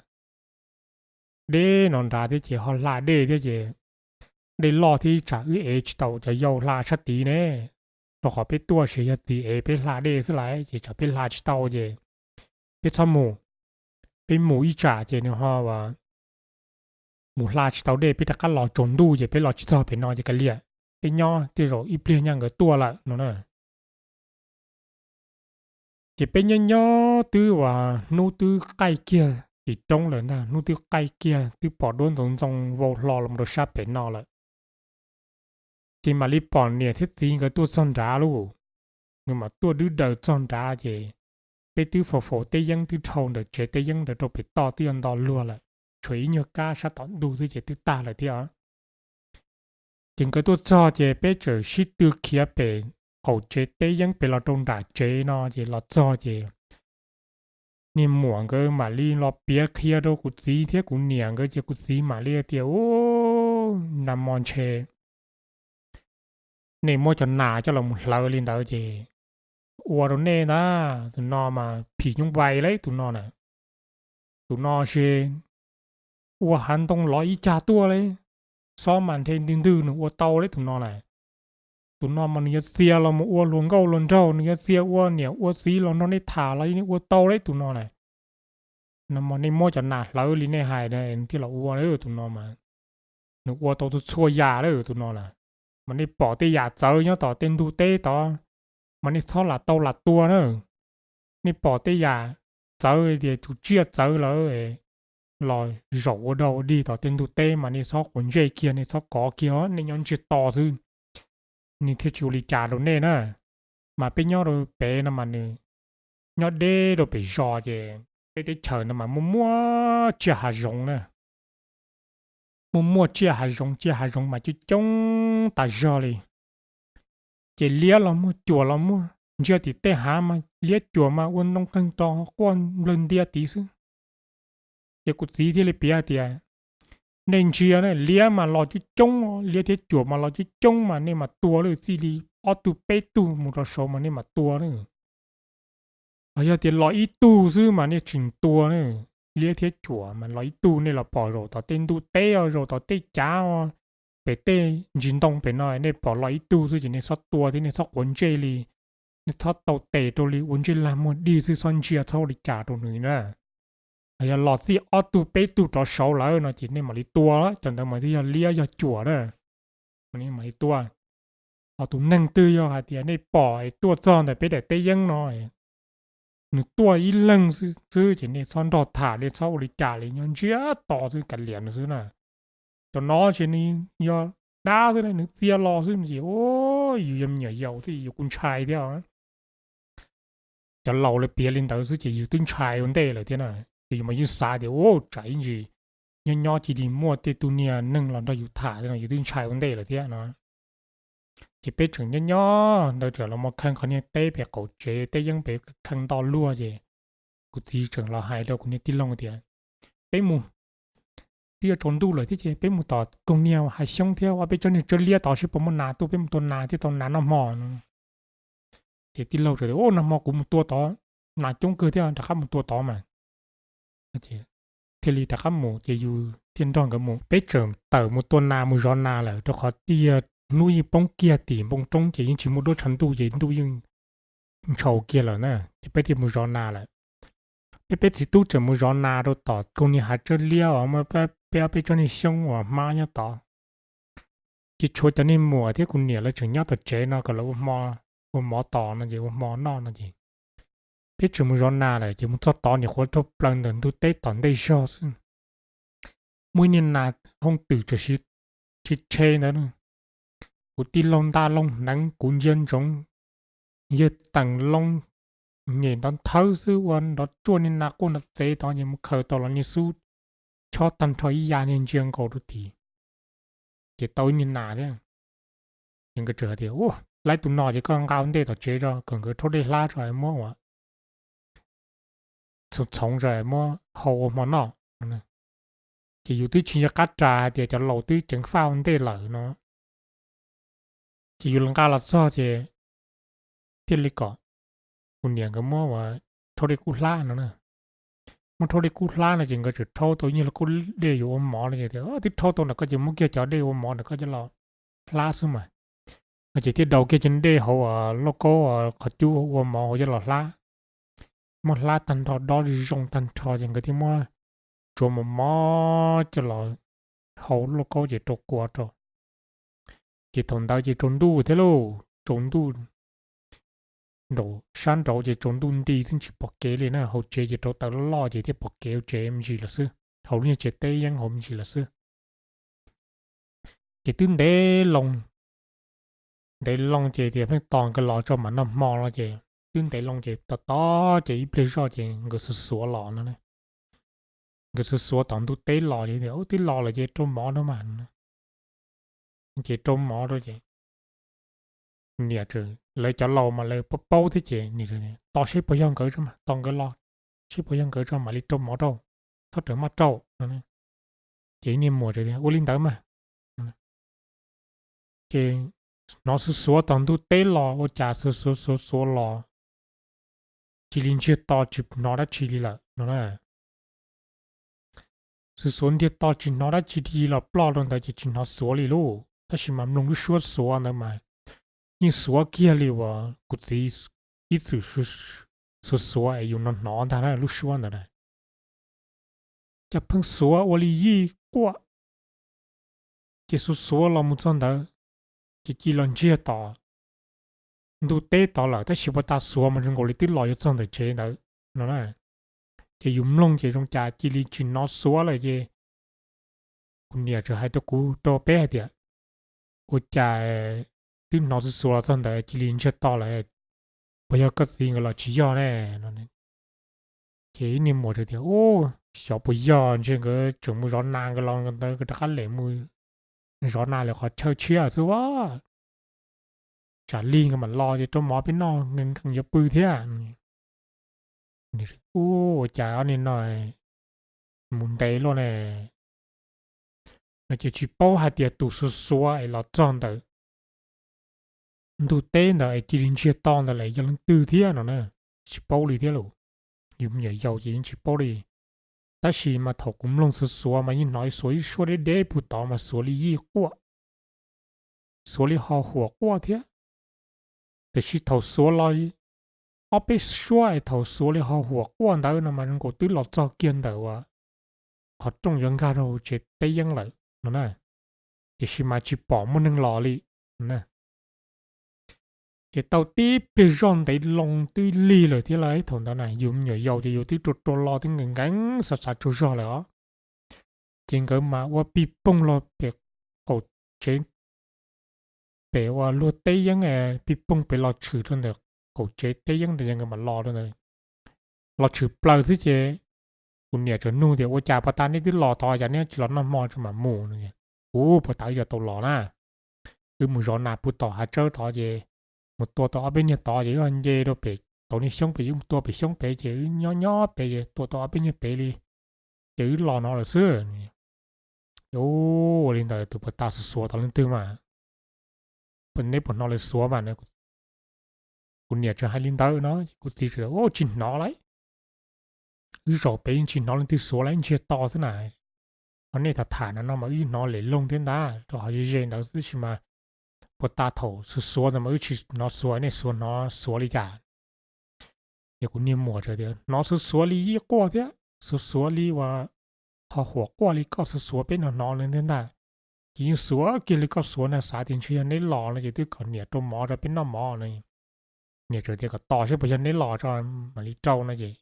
Deb no nrad thiab ces ho hla dej thiab ces dej loj thiab ib tsam wb ev tsis tau cov yau hla sab tid ne, rau qhov peb tuaj ces yog txiv ev peb hla dej xwb lawm ces tsam peb hla tsis tau ces peb txhob mus. Peb mus ib tsam ces nws ho mus hla tsis tau dej peb rov qab los tsaus ntuj ces peb los tsis txog pem no ces kav liam, peb nyob tej zaum ib pliag nyaj nkawd tuaj lawm no na. Ces peb nyob nyob twb uas hnub twb qaij kiag tim roob lawm ntag, hnub twb qaij kiag twb pom duab ntxoov ntxoo vau hlo los rau sab pem no lawm. Ces mam li pom niam thiab txiv nkawd tuaj txog nrad lauj, nws mam tuaj dwb daws txog nrad ces peb twb faus faus teb yeeb twb dhau ntawm tsev teb yeeb ntawd rau pem toj twb yuav nto luag lawm, tshuav ib nyuag kab sab tom ntug xwb ces twb tag lawm thiab. Ces nkawd tuaj txog ces peb txawm sib tw khiav pem qaum tsev teb yeeb pem los rau nram tsev no ces los txog ces niag muam nkawd mam li los piav qhia rau kuv txiv thiab kuv niam nkawd ces kuv txiv mam li tias, u, nag hmo ntshe nej muab cov nas coj los mus hlawv li ntawd ces ua rau nej ntag, tus no mas phim nyuj vais lauj tus no na. Tus no ces ua hav ntoo lov ib cag tuaj li, xob mas nrhe ntwg ntwg nws ua tau lauj tus no na. Tus no mas nws yuav txia los mus ua hluas nkauj hluas nraug, nws yuav txia ua niam ua txiv los nrog nej tham los yeej ua tau lauj tus no na. No mas nej muab cov nas hlawv li nej hais thiaj los ua tus no mas, nws ua tau txhua txhua yam lauj tus no na. Mas nej pom tej yam txawv nyob tom tej ntug teb tod mas nej txhob lam tau lam tua na. Nej pom tej yam txawv tias tus tsiaj txawv lawm los zaum ua dog ua dig tom tej ntug teb mas nej txhob quav ntsej kiag, nej txhob kov kiag, nej nyob ntsiag to xwb, nws thiaj tsis ua li cas rau nej na. Mas peb nyob rau pem no mas nws nyob deb rau pem zos ces peb teb chaws no mas muaj muaj tsiaj hav zoov na. Muaj muaj tsiaj hav zoov, tsiaj hav zoov mas coob coob tas zog li. Ces liab los muaj, cuam los muaj, ntsia tim tej hav mas liab cuam mas ua ntoo qeeg rau quaj nplawg ntiag tid xwb. Ces kuv txiv thiaj li piav tias, nej ntsia na, liab mas los coob coob, liab thiab cuam mas los coob coob mas nej mas tua lawm, txij li ob tug peb tug mus rau saud mas nej mam tua na. Ho yog tias los ib tug xwb mas nej tseem tua na. Liab thiab cuam mas los ib tug nej los pom zaum tom tej ntuj teb os, zaum tom tej cav os, pem tej ntsis ntoo pem no nej pom los ib tug xwb ces nej txhob tua thiab nej txhob quav ntsej li, nej txhob tau tes rau li, ua ntsej lag muag dig xwb, txhob ntsia txhob ua li cas rau nws na. Yog los txij ob tug peb tug rov saud lawm no ces nej mam li tua, cov ntawd mas twb yog liab yog cuam na, mam li tua. Ho tus neeg twg yog hais tias nej pom es tuaj txog ntawm peb daim teb yeeb no, nws tuaj ib leeg xwb ces nej txhob nrog tham li, txhob ua li cas li, nyob ntsiag to xwb, kav liam nws xwb na. Cov no ces nws yog dab xwb, nws txia los xwb ces yus yog me nyuam yaus thiab yus kuj ntshai thiab. Cov laus lawv piav li ntawd xwb ces yus twb ntshai ua ntej lawm thiab na. Ces yus mas yeej xav tias, u, tsam ib ntsis nyob nyob cia li muaj tej tug niag neeg los nrog yus tham no, yus twb ntshai ua ntej lawm thiab no. Ces peb tseem nyob nyob ntawd txawm los mus khee qhov niag teb pem qaum tsev, teb yeeb pem khee nto luaj ces kuv txiv tseem los hais rau kuv niag tij laug tias, peb mus, twb yuav tsaus ntuj lawm thiab ces peb mus tom koog niag hav xyoob thiab ua peb tsob niag tsawb liab tod seb puas muaj nas tuaj, peb mus tua nas thiab tau nas noj hmo no. Ces tij laug txawm tias, u, noj hmo kuv mus tua tod, nas coob kawg thiab, rov qab mus tua tod mas. Thiaj li rov qab mus ces yus thiaj nrog nkawd mus. Peb tseem tawm mus tua nas mus zov nas lawm rau qhov tiag hnub yeej poob kiag tim npoo roob ces yeej tsis muaj duab tshav ntuj ces ntuj yeej ntshaus kiag lawm na, ces peb thiaj mus zov nas lawm. Peb peb txiv tub tseem mus zov nas rau tom koog niag hav tsawb liab uas muaj peb ob peb tsob niag xyoob uas hmab nyob tod. Ces tshuav cov niag muam thiab kuv niam lawv tseem nyob tom tsev no kom lawv ua hmo, ua mov tos no ces ua hmo noj no ces peb tseem mus zov nas lawm ces mus txog tod nim qhuav raug plaws ntawm ntug teb tom ntej zog xwb. Muaj ib niag nas hooj twm txawm siv tshe tshe ntawd. Kuv tij laug nta loo hneev, kuv ntsia ntsoov yawg teem loo nyem nrov nthawv xwb ua nrov tsuaj niag nas quaj nrov txev tod ces mus khaws tau los niag xub chob tag nrho ib yam niag ntsia nkaus rau tim. Ces tau ib niag nas thiab. Ces nkawd txawm hais tias, u, laib tus no ces koj nqa ua ntej tom tsev tso kom nkawd rhaub dej hlab tso muab ua txhoov txhoov tso muab hau ua hmo noj. Ces yus twb tsis nco qab ras hais tias cov laus twb ceev faj ua ntej lawm no. Ces yus nqa los txog ces thiaj li kom kuv niam nkawd muab ua rhaub dej kub hlab no na. Muab rhaub dej kub hlab no ces nkawd txawm rhaub tau ib nyuag lauj kaub dej yuav ua mov no ces tias, twb rhaub tau ntawm koj ces muab kiag cov dej ua mov ntawm koj coj los hlab xwb mas. No ces thiaj daus kiag cov dej hauv lauj kaub qhov cub ua mov hauv coj los hlab. Muab hlab tag nrho dob zoo tag nrho ces nkawd thiaj muab tsuav mos mos coj los hau lauj kaub ces rau kua rau. Ces thaum ntawd ces tsaus ntuj thiab lauj, tsaus ntuj nraum sab nraud ces tsaus ntuj nti xwb tsis pom kev li na, hauv tsev ces rau taws loj loj ces thiaj pom kev hauv tsev me ntsis lawm xwb, hauv lub niag tsev teb yeeb hauv me ntsis lawm xwb. Ces twb ntev loo, ntev loo ces tias pheej tos nkawd los tso mam noj hmo no ces twb ntev loo ces tos tos ces ib pliag zoj ces nkawd xuav xuav los no. Nkawd xuav xuav tom ntug teb los ces tias, u, twb los lawm ces rau mov rau mas. Ces rau mov rau ces niam, lawv cov laus mas lawv paub paub thiab ces niam, tos seb puas yog nkawd tso mas, tos nkawd los seb puas yog nkawd tso mam li rau mov rau, txhob rawm maj rau no. Ces niag muam tias ua li ntawd mas. Ces hnov xuav xuav tom ntug teb los ua cas xuav xuav xuav xuav los cia li ntsiag to tsis hnov dab tsi li lawm no na. Xuav xuav ntsiag to tsis hnov dab tsi li los ploj rau ntawd ces tsis hnov xuav li lauj, tab sis mas mloog lub suab xuav ntawd mas yeej xuav kiag li uas kuv txiv ib txwm xuav xuav es yus hnov hnov ntag na lub suab ntawd na. Cas pheej xuav ua li yij quaj, ces xuav xuav los mus txog ntawd, ces cia los ntsiag tom ntug teb tod lawm tab sis puag ta xuav mas zoo nkaus li twb los yuav txog ntawm tsev ntawd no na. Ces yus mloog ces zoo cas cia li tsis hnov xuav lawm ces kuv niam txawm hais rau kuv rau peb hais tias, ua cas twb hnov xuav xuav los txog ntawd cia li ntsiag to lawm, puas yog koj txiv nkawd los tsis yog ne no. Ces ib niag muam tias, u, xyov puas yog, ntshe nkawd tseem mus zov nas, nkawd los ntawd nkawd rov qab lem mus zov nas lawm qhov chaw tshiab xwb as. Tsam li nkawd mam los ces rau mov peb noj, nkees nkees yuav pw thiab. U, ua cas ob niag no mus ntev luaj ne no. Ces tsis paub hais tias tus xuav xuav es los txog ntawm ntug teb ntawd es cia li ntsiag to ntawd lawm yog leej twg thiab no na. Tsis paub li thiab lauj, yus me nyuam yaus ces yeej tsis paub li. Tab sis mas thaum kuv mloog xuav xuav mas yeej hnov xuav ib suab deb deb puag tod mas xuav li yij quaj. xuav li ho huam quaj thiab. Tiam sis thaum xuav los ob peb suab es thaum xuav li ho huam quaj ntawd no mas zoo nkaus twb los txog kiag ntawm uas qhov rooj yuav nkag rau tsev teb yeeb lawm no na, tiam sis mas tsis pom muaj neeg los li no na. Ces tau tib pliag zoj ntev loo twb lig lawm thiab lauj. Thaum ntawd na yus me nyuam yaus ces yus twb rua rua lo twb nkees nkees xav xav tsaug zog lawm os. Ces nkawd mas ua pij pooj los pem qaum tsev, pem ua luag teb yeeb, pij pooj pem los tshwm rau ntawm qaum tsev teb yeeb ntawd ces nkawd mam los rau ntawd. Los tshwm plaws xwb ces kuv niam txawm nug tias, ua cas puag ta neb twb los tod cas neb tsis los noj hmo tso mam mus no. Ub, puag ta wb yuav tau los na, wb mus zov nas puag tom hav tsawb tod ces mus tua tau ob peb niag tod ces wb ho nce rau pem tau niag xyoob pem, wb mus tua pem xyoob pem ces wb nyob nyob pem ces tua tau ob peb niag pem li ces wb los no lawm xwb. Ua li ntawd tus puag ta xuav xuav tau leej twg mas, neb puas hnov lawv xuav mas? Kuv niam txawm hais li ntawd no ces kuv txiv txawm tias, tsis hnov lauj, wb zaum pem yeej tsis hnov leej twg xuav lauj, ntsiag to xwb na. Ho nej tham tham no no mas wb hnov lem loog thiab ntag, rau qhov ze ze ntawd xwb tab sis mas puag ta thaum xuav xuav ntawd mas wb tsis hnov xuav, nej xuav hnov xuav li cas? Ces kuv niag muam txawm tias, hnov xuav xuav li ib quaj thiab, xuav xuav li uas ho huam quaj li koj xuav xuav peb no hnov li thiab ntag. Ces yeej xuav kiag li koj xuav na, xav tias ntshe yog neb los no ces twb kom niam rau mov rau peb noj mov no. Niam txawm tias kom tos saib puas yog neb los tso mam li rau no ces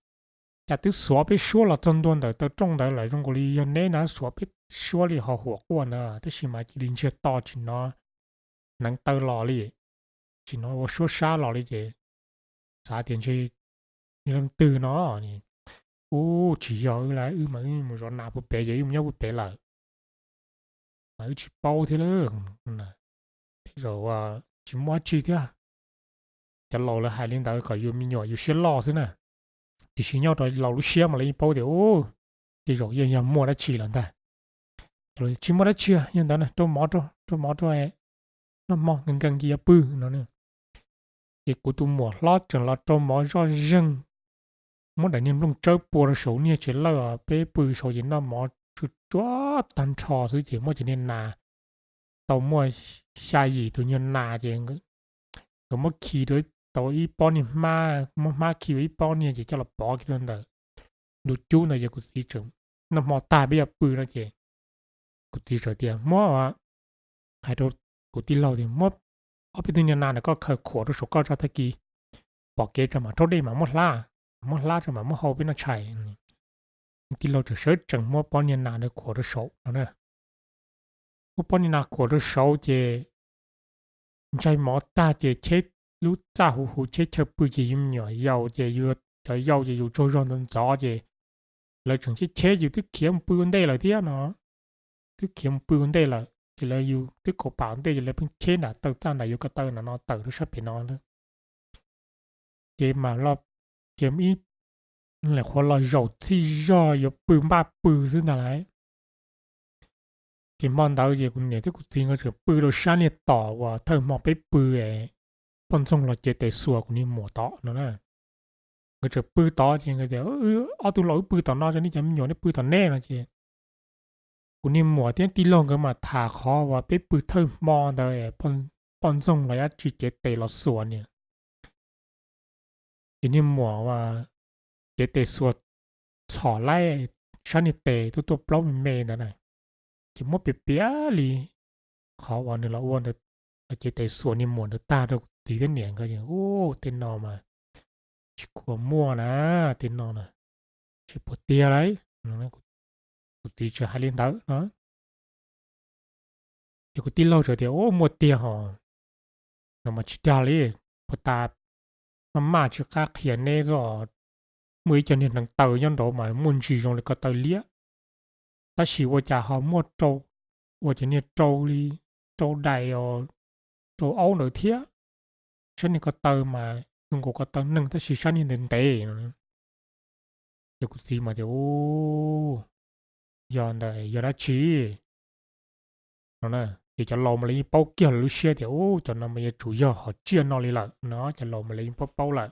cas twb xuav peb suab los txog ntua ntawm taw rooj ntawd lawm, zoo nkaus li yog neb na, xuav peb suab li ho huam quaj ntawd tab sis mas cia li ntsiag to tsis hnov hneev taw los li, tsis hnov ua suab sab los li ces xav tias ntshe yog leej twg no. Ub, tsis yog wb lauj, wb mas wb mus zov nas puag pem ces wb mus nyob puag pem lawm mas wb tsis paub thiab lauj. Tej zaum tsis muaj dab tsi thiab. Cov laus lawv hais li ntawd kom yus me nyuam yus siab loj xwb na, tiam sis nyob rau laus lub siab mas lawv yeej paub tias, ub, tej zaum yeej yog muaj dab tsi lawm ntag. Tsis muaj dab tsi, yog ntawd na rau mov rau, rau mov rau, noj hmo nkees nkees ces yuav pw no. Ces kuv tus muam hlob tseem los rau mov zoj zeeg, muab daim niag nplooj tsawb pua rau saum niag tsev lawj, peb pw saud ces noj mov tsuag tsuag tag nrho xwb ces muab cov niag nas tau muaj xya yim tus nyuag nas ces nkawd muab khi rau tau ib pob niag hmab, muab hmab khi ua ib pob niag ces coj los pov kiag rau ntawm ntu cub ntawd ces kuv txiv tseem, noj hmo tag peb yuav pw no ces kuv txiv txawm tias muab, hais rau kuv tij laug tias muab ob peb tug niag nas ntawm koj khaws khuam rau saum koj tso, tag kis pom kev tso mam rhaub dej mam muab hlab, muab hlab tso mam muab hau peb noj tshais. Tij laug txawm sawv tsees muab pob niag nas ntawd khuam rau saum no na. Muab pob niag nas khuam rau saud ces ntsais mov tag ces cheb lub txaj huv huv cheb chaw pw ces yus me nyuam yaus ces yus cov yau ces yus tsaug zog ntxov ntxov ces lawv tseem cheb cheb yus twb khiav mus pw ua ntej lawm thiab no. Twb khiav mus pw ua ntej lawm ces lawv yus twb kaum pam ua ntej ces lawv pheej cheb nram taw txaj nram yus ko taw no no tawm rau sab pem no. Ces mam los, ces ib, lam qhuav los zaum txhij zog yuav pw npaj pw xwb ntag lauj. Ces hmo ntawd ces kuv niam thiab kuv txiv nkawd tseem pw rau sab niag tom uas thawj hmo peb pw, poj ntxoog los cev tes xuas kuv niag muam tod no na. Nkawd tseem pw tod ces nkawd tias, ob tug laus wb pw tom no, nej cov me nyuam nej pw tom nej no ces kuv niag muam thiab tij laug nkawd mas tham qhov uas peb pw thawj hmo ntawd poj ntxoog los dab tsi cev tes los xuas ni. Ces niag muam cev tes xuas txhom laib sab niag tes tuaj tuaj plaub me me ntawd na, ces muab piav piav li qhov uas nws los ua ntawd, los cev tes xuas niag muam ntawd tag rau kuv txiv thiab niam nkawd, ub, tej no mas tsis khuam muaj na, tej no na, tsis puas tiag lauj. Kuv txiv tseem hais li ntawd no. Ces kuv tij laug txawm tias, ub, muaj tiag hos, no mas tsis dag li, puag ta maj maj tsis qab qhia neb xwb os. Muaj ib co niag hneev taw nyob nraud mas muaj ntsis zoo li ko taw liab, tab sis ua cas ho muaj rau, ua cov niag rau li rau dais os, rau aub ntawd thiab. Sab niag ko taw mas zoo nkaus ko taw neeg tab sis sab niag ntev ntev no. Ces kuv txiv mas tias, ub, yog ntawd yog dab tsi no na? Ces cov laus mas lawv yeej paub kiag lawv lub siab tias, ub, cov no mas yuav tsum yog hom tsiaj no li lawm no, cov laus mas lawv yeej paub paub lawm.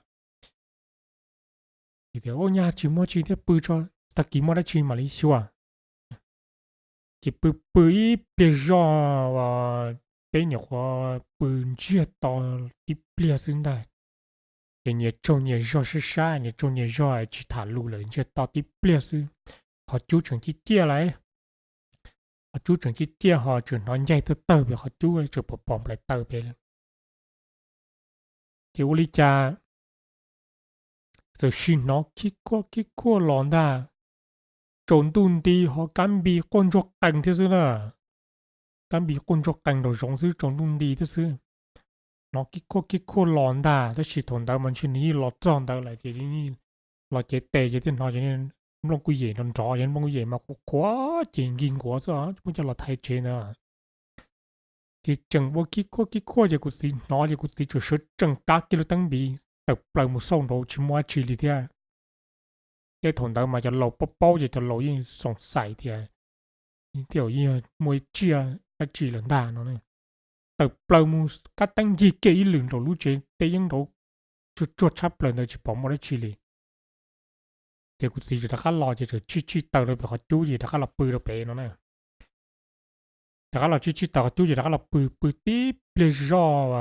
Ces tias, ub, nyaj tsis muaj tsi thiab, pw tso, tag kis muaj dab tsi mam li xyuas. Ces pw pw ib pliag zoj, peb nyuam qhuav pw ntsiag to tib pliag xwb ntag. Ces nyias tsaug nyias zog sab sab, nyias tsaug nyias zog tsis tham lus lawm, ntsiag to tib pliag xwb, qhov cub tseem ciaj ciaj lawm. Qhov cub tseem ciaj ciaj ho tseem hnov ncaig tawg tawg pem qhov cub, tseem pom pom nplaim taws pem lawm. Ces ua li cas txawm sim hnov khib khuaj khib khuaj los ntag. Tsaus ntuj nti ho kab npis quaj ntsuag qees thiab xwb na. Kab npis quaj ntsuag qees nraum zoov xwb, tsaus ntuj nti thiab xwb. Hnov khib khuaj khib khuaj los ntag, tab sis thaum ntawd mas ntshe nws yeej los txog ntawd lawm ces los cev tes ces thiaj hnov ces nplooj kuj yem nrov nrov, ces nplooj kuj yem mas qhuav qhuav ces nkig nkuav xwb, muab coj los thaiv tsev ntawd. Ces tseem ua khib khuaj khib khuaj ces kuv txiv hnov ces kuv txiv tseem sawv tsees kab kiag lub teeb npiv tawm plaws mus xauj nraud tsis muaj dab tsi li thiab. Ces thaum ntawd mas cov laus paub paub ces cov laus yeej xoom xais tias tej zaum yeej muaj ib tsiaj dab tsi lawm ntag no. Tawm plaws mus kab teeb ncig kiag ib lwm nraum lub tsev teb yeeb nraud, tsuag tsuag tshab plaws ntawd tsis pom muaj dab tsi li. Ces kuv txiv tseem rov qab los ces tseem tsij tsij taws rau pem qhov cub ces rov qab los pw rau pem no na. Rov qab los tsij tsij taws qhov cub ces rov qab los pw, pw tib pliag zoj,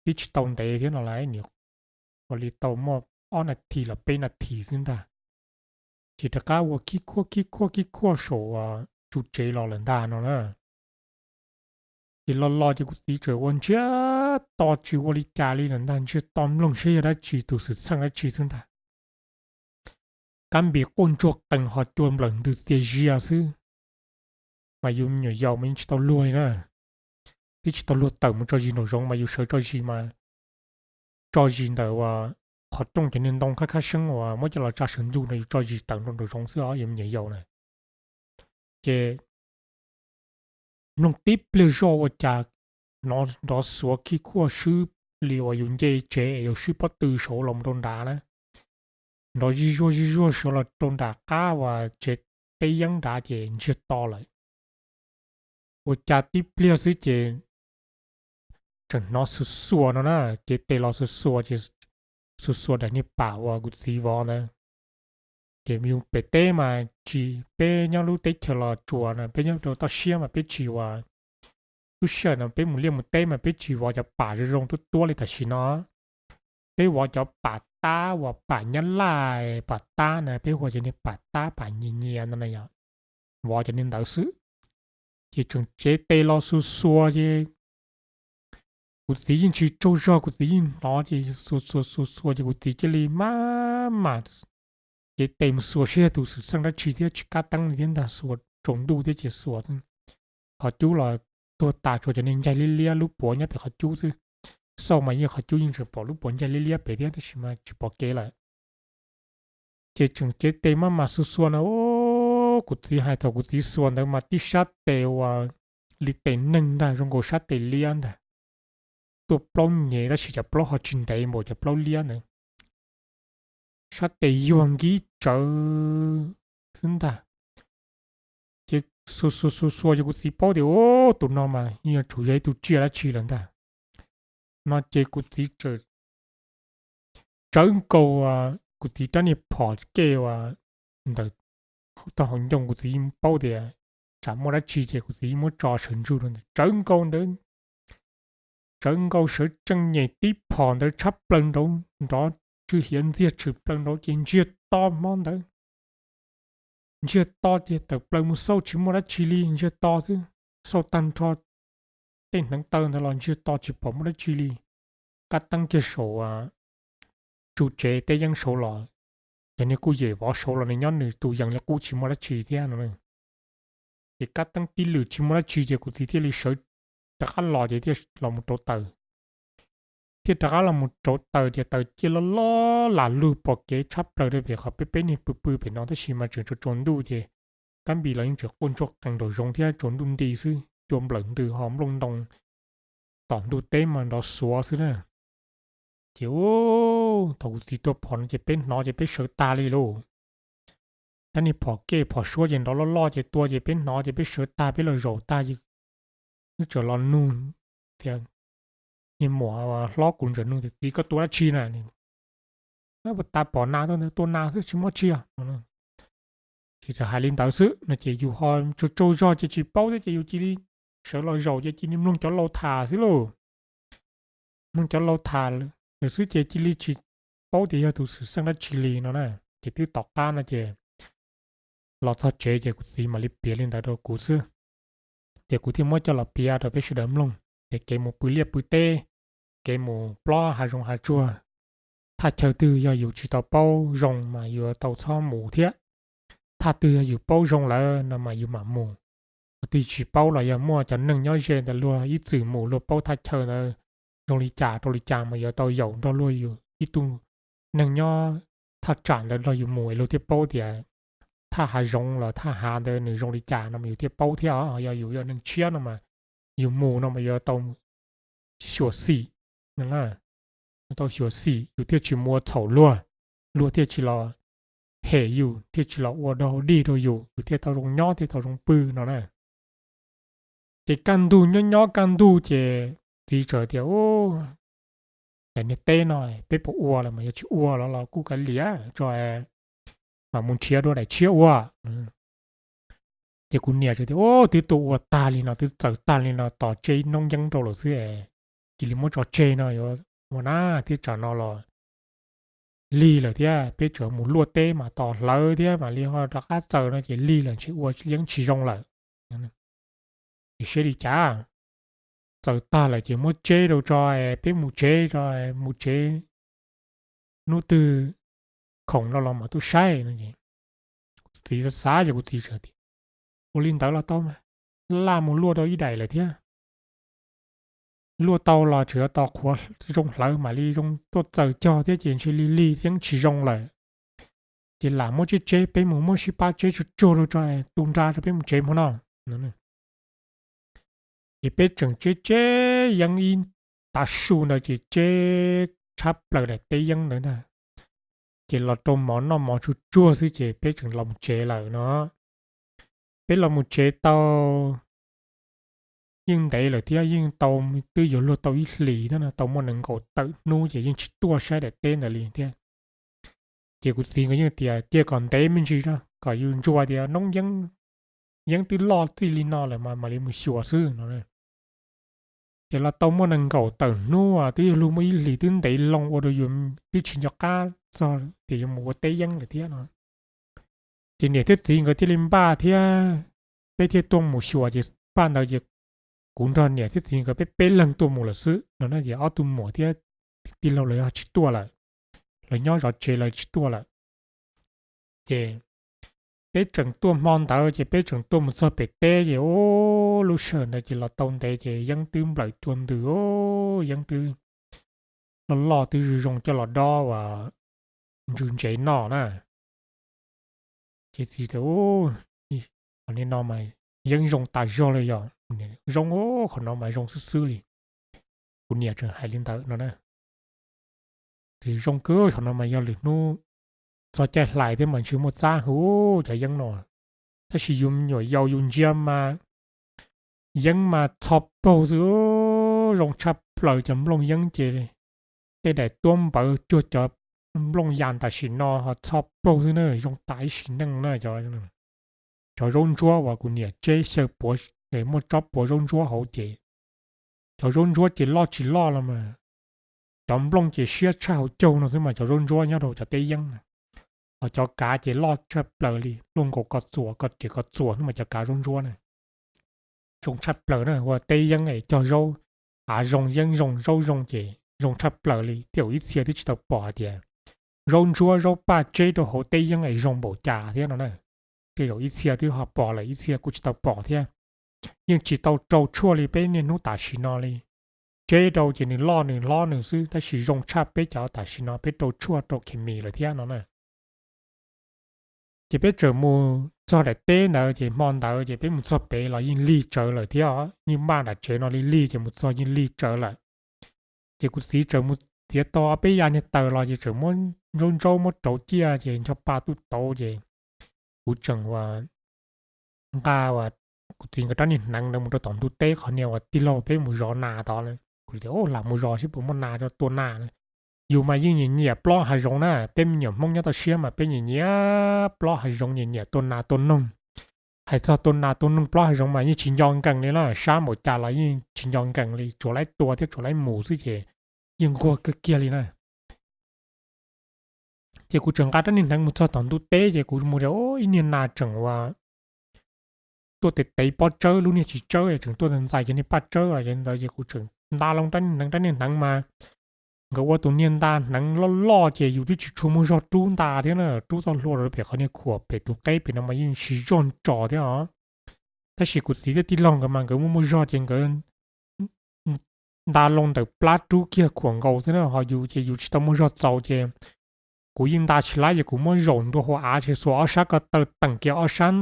twb tsis tau ntev thiab no las, ua li tau muaj ob nas this los peb nas this xwb ntag. Ces rov qab ua khib khuaj khib khuaj khib khuaj saum tsuv tsev los lawm ntag no na. Ces los los ces kuv txiv tseem ua ntsiag to tsis ua li cas li lawm ntag, ntsiag to mloog seb yog dab tsi, tus xwm txheej dab tsi xwb ntag. Kab npis quaj ntsuag qees ho cua nplawm ntws txias zias xwb. Mas yus me nyuam yaus mas yeej tsis tau luag li na. Twb tsis tau luag tawm mus tso zis nraum zoov mas yus sawv tso zis mas tso zis ntawm uas qhov rooj cov niag ntoo khab khab seeb uas muab coj los tsa sawv ntsug no, yus tso zis tawm nraum zoov xwb os yus me nyuam yaus na. Ces mloog tib pliag zoj ua cas hnov nrov xuav khib khuaj swb li uas yus nce tsev es yus swb pob tw saud los rau nrad na. Nrov zij zuag zij zuag sawv los rau nram qab uas tsev teb yeeb nrad ces ntsiag to lawm. Ua cas tib pliag xwb ces tseem hnov xuas xuas no na, cev tes los xuas xuas ces xuas xuas daim niag pam uas kuv txiv vov ntawd. Ces yus pem teb mas tsis, peb nyob lub teb chaws Los Tsuas no, peb nyob rau toj siab mas peb tsis uas, lub sij hawm no peb mus liaj mus teb mas peb tsis vov cov pam zoo zoo tuab tuab li tam sim no. Peb vov cov pam tab uas pam nyab laj, pam tab na, peb hu cov niag pam tab pam nyias nyias no na yom, vov cov niag ntawd xwb. Ces tseem cev tes los xuas xuas ces kuv txiv yeej tsis tsaug zog, kuv txiv yeej hnov ces xuas xuas xuas xuas ces kuv txiv cia li maj mam cev tes mus xuas seb yog tus xwm txheej dab tsi thiab, tsis kab teeb li thiab ntag, xuas tsaus ntuj thiab ces xuas, qhov cub los tuag tas, tsuas cov niag ncaig liab liab lub puav nyob pem qhov cub xwb. Xauj mas yeej qhov cub yeej tseem pom lub puav ncaig liab liab pem thiab tab sis mas tsis pom kev lawm. Ces tseem cev tes maj mam xuas xuas na, kuv txiv hais thaum kuv txiv xuas ntawd mas tib sab tes uas li tes neeg ntag, zoo nkaus sab tes liab ntag, tuaj plaub nyem tab sis cov plaub ho tsis ntev npaum cov plaub liab ntawd, sab tes yuag nkib tsawv xwb ntag. Ces xuas xuas xuas xuas ces kuv txiv paub tias tus no mas yeej yuav tsum yog ib tug tsiaj dab tsi lawm ntag. No ces kuv txiv tsawv nkaus, kuv txiv rab niag phom kej uas ntawm tog hauv ncoo, kuv txiv yeej paub tias tsam muaj dab tsi ces kuv txiv yeej muab tso sawv ntsug rau ntawd, tsawv nkaus ntawd, tsawv nkaus sawv tsees nyem tib phom ntawd tshab plaws nraud, nrov tsw hiav ntxiag tshwm plaws nraud ces ntsiag to hmo ntawd. Ntsiag to ces tawm plaws mus xauj tsis muaj dab tsi li, ntsiag to xwb. Xauj tag nrho tej hneev taw ntawd los ntsiag to tsis pom muaj dab tsi li. Kab teeb kiag saum tsuv tsev teb yeeb saud los, yog nws kuj yem vov saud los nws nyob nws tus yees li qub tsis muaj dab tsi thiab no. Ces kab teeb tib lwm tsis muaj dab tsi ces kuv txiv thiaj li sawv rov qab los ces thiaj los mus rauv taws. Thiaj rov qab los mus rauv taws ces taws cia loj loj lam lug pom kev tshab plaws rau pem qhov peb peb niag pw pw pem no tab sis mas tseem tsaus tsaus ntuj ces kab npis los yeej tseem quaj ntsuag qees nraum zoov thiab tsaus ntuj nti xwb, cua nplawm ntws ho nplooj ntoo tom ntug teb mas nrov xuav xwb na. Ces thaum kuv txiv tua phom no ces peb hnov ces peb sawv tag li lauj. Tab niag phom kej phom suab ces nrov loj loj ces tua ces peb hnov ces peb sawv tag peb los zaum tag ces wb txawm los nug tias, niag muam hlob kuv ntxawm nug tias, Txiv, koj tua dab tsi na? Puas tas pom nas tau ntawd, tua nas xwb tsis muaj tsiaj. Ces txawm hais li ntawd xwb no ces yus ho tsaug tsaug zog ces tsis paub thiab ces yus cia li sawv los zaum ces cia li mloog cov laus tham xwb lauj. Mloog cov laus tham lawm xwb ces cia li tsis paub tias yog tus xwm txheej dab tsi li no na. Ces twb tom qab no ces los txog tsev ces kuv txiv mam li piav li ntawd rau kuv xwb. Ces kuv thiaj muab coj los piav rau peb sawv daws mloog, ces kev mus pw liaj pw teb, kev mus plob hav zoov hav tsuag, thaj chaw twg yog yus tsis tau paub zoo mas yuav tau txhob mus thiab. Thaj twg yog yus paub zoo lawm no mas yus mam mus. Qhov twg tsis paub los yog muaj cov neeg nyob ze ntawd luag ib txwm mus luag paub thaj chaw ntawd zoo li cas rau li cas mas yuav tau yaum nrog luag yus ib tug neeg nyob thaj tsam ntawd nrog yus mus es luag thiaj paub tias thaj hav zoov los thaj hav ntawd nws zoo li cas no mas yus thiaj paub thiab. Yog yus yog neeg tshiab no mas yus mus no mas yuav tau xyuam xim, tau xyuam xim yus thiaj tsis mus ua txhaum luag, luag thiaj tsis los hem yus, thiaj tsis los ua dog dig rau yus, yus thiaj tau zoo nyob thiaj tau zoo pw no na. Ces kaj ntug nyob nyob kaj ntug ces txiv txawm tias, Ub, niag teb no peb puas ua lawm mas yog tsis ua los los kuj kav liam tso, mam mus nrhiav dua daim tshiab ua. Ces kuv niam tias, Ub, twb tuaj ua tag li no, twb txawm tag li no, tos tseb noob yeeb rau lawm xwb, cia li muab tso tseg no yuav ua na thiab, tsam no los lig lawm thiab, peb tseem mus luaj teb mas tos hlawv thiab mam li ho rov qab txawm no ces lig lawm ntshe ua yeeb tsis zoo lawm. Ces siab li cas, txawm tag lawm ces muab tseb rau tso, peb mus tsev tso, mus tsev hnub twg khoom no los mam tuaj saib no. Kuv txiv xav xav ces kuv txiv tias, Ua li ntawd los tau mas, laj mus luaj rau ib daim lawm thiab. Luaj tau los tseem yuav tos qhuav zoo hlawv mam li zoo tuaj txawm cog thiab ces ntshe lig lig yeeb tsis zoo lawm. Ces lam muab tseb tseb, peb mus muab sib pab tseb tsuag tsuag rau tso, tu nra rau peb mus tsev hmo no. Ces peb tseem tseb tseb yeeb ib tav su ntawd ces tseb tshaj plaws daim teb yeeb ntawd ntag. Ces los rau mov noj mov tsuag tsuag xwb ces peb tseem los mus tsev lawm no. Peb los mus tsev tau yeej ntev lawm thiab, yeej tau, twb yuav luag tau ib hlis thiab no, tau muaj nees nkaum tawm hnub ces yeej tsis tuaj saib daim teb ntawd li thiab. Ces kuv txiv nkawd yeej tias cia kom ntev me ntsis kom yus ntsuas tias noob yeeb, yeeb twb loj txij li no lawm mas mam li mus xyuas xwb no. Ces los tau muaj nees nkaum tawm hnub, twb yuav luag muaj ib hlis twb ntev loo ua rau yus twb tsis nco qab txog tias yuav mus ua teb yeeb lawm thiab no. Ces niam thiab txiv nkawd thiaj li npaj thiab peb thiaj tuaj mus xyuas. Ces paj ntawd ces kuv nrog niam thiab txiv nkawd peb peb leeg tuaj mus lawm xwb no na. Ces ob tug muam thiab tij laug lawv tsis tuaj lawm, lawv nyob zov tsev lawv tsis tuaj lawm. Ces peb tseem tuaj hmo ntawd ces peb tseem tuaj mus txog pem teb ces ub, lub sij hawm ntawd ces los tau ntev ces yeeb twb nplawm cua ntws, yeeb twb loj loj twb zoo zoo coj los dob uas ntsws ntsev noj na. Ces txiv tias, Ub, qhov no mas yeeb zoo tas zog li yog zoo, qhov no mas zoo xwb xwb li. Kuv niam tseem hais li ntawd no na. Txiv, zoo kawg, qhov no mas yog lwm hnub txog caij hlais thiab mas ntshe muaj txab hwv cov yeeb no. Tab sis yus me nyuam yaus yus ntsia mas yeeb mas txho plaug xwb, zoo tshaj plaws cov nplooj yeeb ces tej daim tuab npawv cuag cov nplooj yas tam sim no ho txho plaug xwb na, zoo tas ib sim neej na. Cov zaub ntsuab uas kuv niam tseb xyaw puav, muaj tsob puav zaub ntsuab hauv ces cov zaub ntsuab ces loj tsis loj los mas cov nplooj ces siab tshaj hauv caug no xwb mas cov zaub ntsuab nyob rau cov teb yeeb na. Ho cov kav ces loj tshaj plaws li, luaj nkaus ko txuas, ko tsev ko txuas xwb mas cov kav zaub ntsuab na. Zoo tshaj plaws na, ua teb yeeb es cog zaub, av zoo yeeb zoo zaub zoo ces zoo tshaj plaws li. Tej zaum ib txhia twb tsis tau pom hais tias zaub ntsuab zaub paj tseb rau hauv teb yeeb es zoo npaum cas thiab no na. Tej zaum ib txhia twb ho pom lawm, ib txhia kuj tsis tau pom thiab. Yeej tsis tau rau tshuaj li peb niaj hnub tam sim no li. Tseb rau ces nws loj nws hlob nws xwb, tab sis zoo tshaj peb cov tam sim no peb rau tshuaj rau khes mis lawm thiab no na. Ces peb tseem mus txog daim teb ntawd ces hmo ntawd ces peb mus txog pem los yeej lig tsawv lawm thiab, yeej npaj nram tsev no li lig ces mus txog yeej lig tsawv lawm. Ces kuv txiv tseem mus txiav tau ob peb yas niag taws los ces tseem muab ntsaub ntsaub muab rauv ciaj ces ncho pa tuj tauv ces kuv tseem ua nqa uas kuv txiv nkawd rab niag hneev ntawd mus rau tom ntug teb qhov niag uas tij laug peb mus zov nas tod. Kuv tias, Lam mus zov seb puas muaj nas rau tua nas. Yus mas yeej nyiam nyiam plob hav zoov na, peb me nyuam Hmoob nyob toj siab mas peb nyiam nyiam plob hav zoov, nyiam nyiam tua nas tua noog. Hais txog tua nas tua noog plob hav zoov mas yeej tsis nco nkees li na, sab npaum cas los yeej tsis nco nkees li, tsuas laib tua thiab tsuas laib mus xwb ces yeej nquag kawg kiag li na. Ces kuv tseem nqa rab niag hneev mus txog tom ntug teb ces kuv mus rau ib niag nas tseem ua tuaj tev tev pob tsawb, lub niag tsis tsawb, tseem tuaj ntxais cov niag paj tsawb ntawd ces kuv tseem nta loo rab niag hneev, rab niag hneev mas nkawd ua tus niag nta hneev loj loj ces yus twb tsis tshua muaj zog rub nta thiab na, rub txoj hlua rau pem qhov niag khuam pem tus qeb pem no mas yeej siv zog ntso thiab os. Tab sis kuv txiv thiab tij laug nkawd mas nkawd muaj muaj zog ces nkawd nta loo ntawm plab rub kiag khuam nkaus xwb na, ho yus ces yus tsis tau muaj zog txaus ces kuv yeej nta tsis laib ces kuv muab zaum ntua hauv av ces xuas ob sab ko taw teem kiag ob sab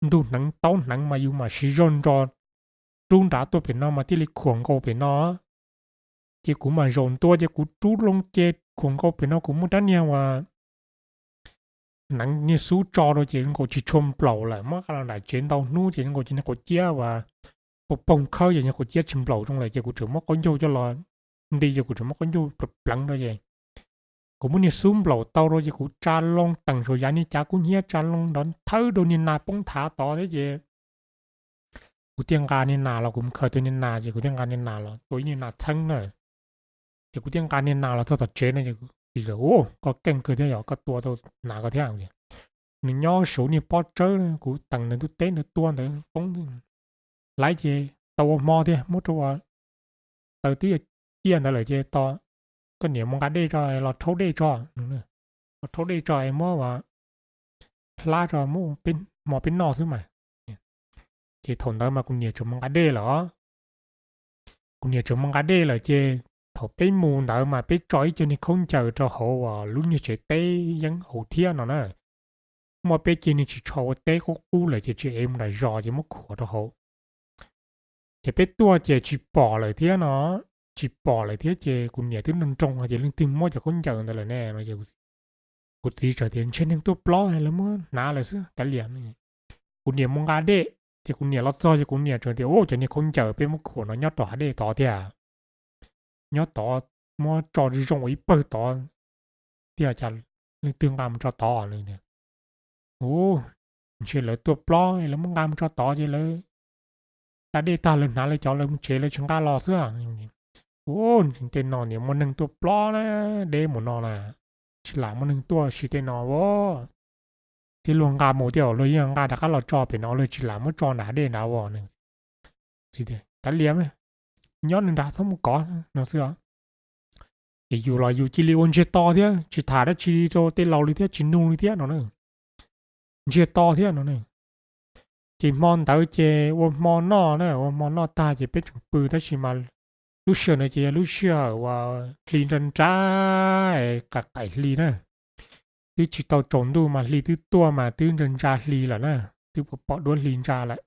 ntug hneev taub hneev mas yus mam siv zog ntso rub nrad tuaj pem no mas thiaj li khuam nkaus pem no. Ces kuv mam zaum ntua ces kuv rub loo ces khuam nkaus pem no kuv muab rab niag uas hneev niag xub tso rau ces zoo nkaus tsis tshua nplaum lawm, muab nqa los nram tsev ntau hnub ces zoo nkaus ces niag quav ciab uas poog poog khawb ces niag quav ciab tsis nplaum zoo lawm ces kuv tseem muab qaub ncaug coj los nti ces kuv tseem muab qaub ncaug pleev pleev rau ces kuv muab niag xub nplaum tau rau ces kuv tsa loo teem saum yav niag cav kub hnyiab tsa loo nrov nthawb rau niag nas poob thav tod thiab ces kuv thiaj nqa niag nas los, kuv mus khaws tua niag nas ces kuv thiaj nqa niag nas los tua ib niag nas txheeb na. Ces kuv thiaj nqa niag nas los txog tom tsev no ces kuv txiv tias, Ua, koj keej kawg thiab yog koj tua tau nas ko thiab. Nws nyob saum niag pob tsawb, kuv teem ntawm ntug teb ntawd tua ntawd poob. Laiv ces tau ua hmo thiab muab rau, taws twb yuav ciaj ntawd lawm ces tos koj niam mus nqa dej tso los rhaub dej tso, los rhaub dej tso es muab hlab tso, muab hmo peb noj xwb mas. Ces thaum ntawd mas kuv niam tseem mus nqa dej lawm os. Kuv niam tseem mus nqa dej lawm ces thaum peb mus ntawd mas peb tso ib co niag khaub ncaws rau hauv uas lub niag tsev teb yeeb hauv thiab no na. Muaj peb ceg niag ris tsho ua teb qub qub lawm ces tsis ev mus nram zos ces muab khuam rau hauv. Ces peb tuaj ces tsis pom lawm thiab no, tsis pom lawm thiab ces kuv niam twb nroo nroo hais tias leej twg muab cov khaub ncaws ntawd lawm ne no. Kuv txiv txawm tias, Ntshe neeg tuaj plob lawv muab hnav lawm xwb, kav liam. Kuv niam mus nqa dej ces kuv niam los txog ces kuv niam txawm tias, Ua, cov niag khaub ncaws peb muab khuam no nyob rau hav dej tod thiab, nyob tod, muab tso zoo ua ib pawg tod thiab, cas leej twg nqa mus tso tod? Ua, ntshe lawv tuaj plob lawv muab nqa mus tso tod ces lawv da dej tag lawv hnav lawv cov lawv mus tsev lawv tsis nqa los xwb. Ua, tej no niam muaj neeg tuaj plob na, deb mus no na, tsis lam muaj neeg tuaj si tej no ua, thiab luag nqa mus thiab luag yeej nqa rov qab los tso pem no, luag tsis lam muab tso nram hav dej nrad ua. Kav liam, nyob nws nrad txhob mus kov no xwb. Ces yus los yus cia li ua ntsiag to thiab tsis tham dab tsi rau tej laus li thiab tsis nug li thiab no na. Ntsiag to thiab no na. Ces hmo ntawd ces ua hmo noj na, ua hmo noj tag ces peb tseem pw tab sis mas lub sij hawm ntawd ces yog lub sij hawm uas hli nra nra, qaim qaim hli na. Twb tsis tau tsaus ntuj mas hli twb tuaj mas twb nra nra hli lawm na, twb pom duab hli nra lawm.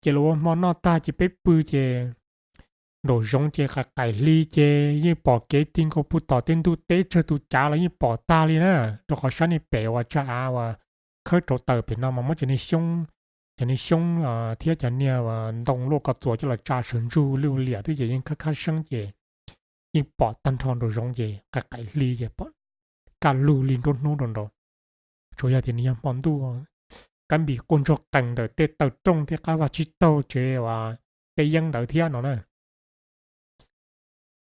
Ces los ua hmo noj tag ces peb pw ces nraum zoov ces qaim qaim hli ces yeej pom kev ti nkaus puag tom tej ntug teb tsawg tus cav los yeej pom tag li na. Rau qhov sab niag pem uas tsag av uas khawb rauv taws pem no mas muab cov niag xyoob, cov niag xyoob thiab cov niag ntoo luaj koj txuas coj los tsa sawv ntsug lwj liam twb ces yeej khab khab seeb ces yeej pom tag nrho nraum zoov ces qaim qaim hli ces pom kaj lug li nruab hnub rau nraud. Tsuas yog tias nws yog hmo ntuj, kab npis quaj ntsoog qees ntawm tej taw rooj thiab qab vaj tsib taug tsev uas tej yeeb ntawd thiab no na.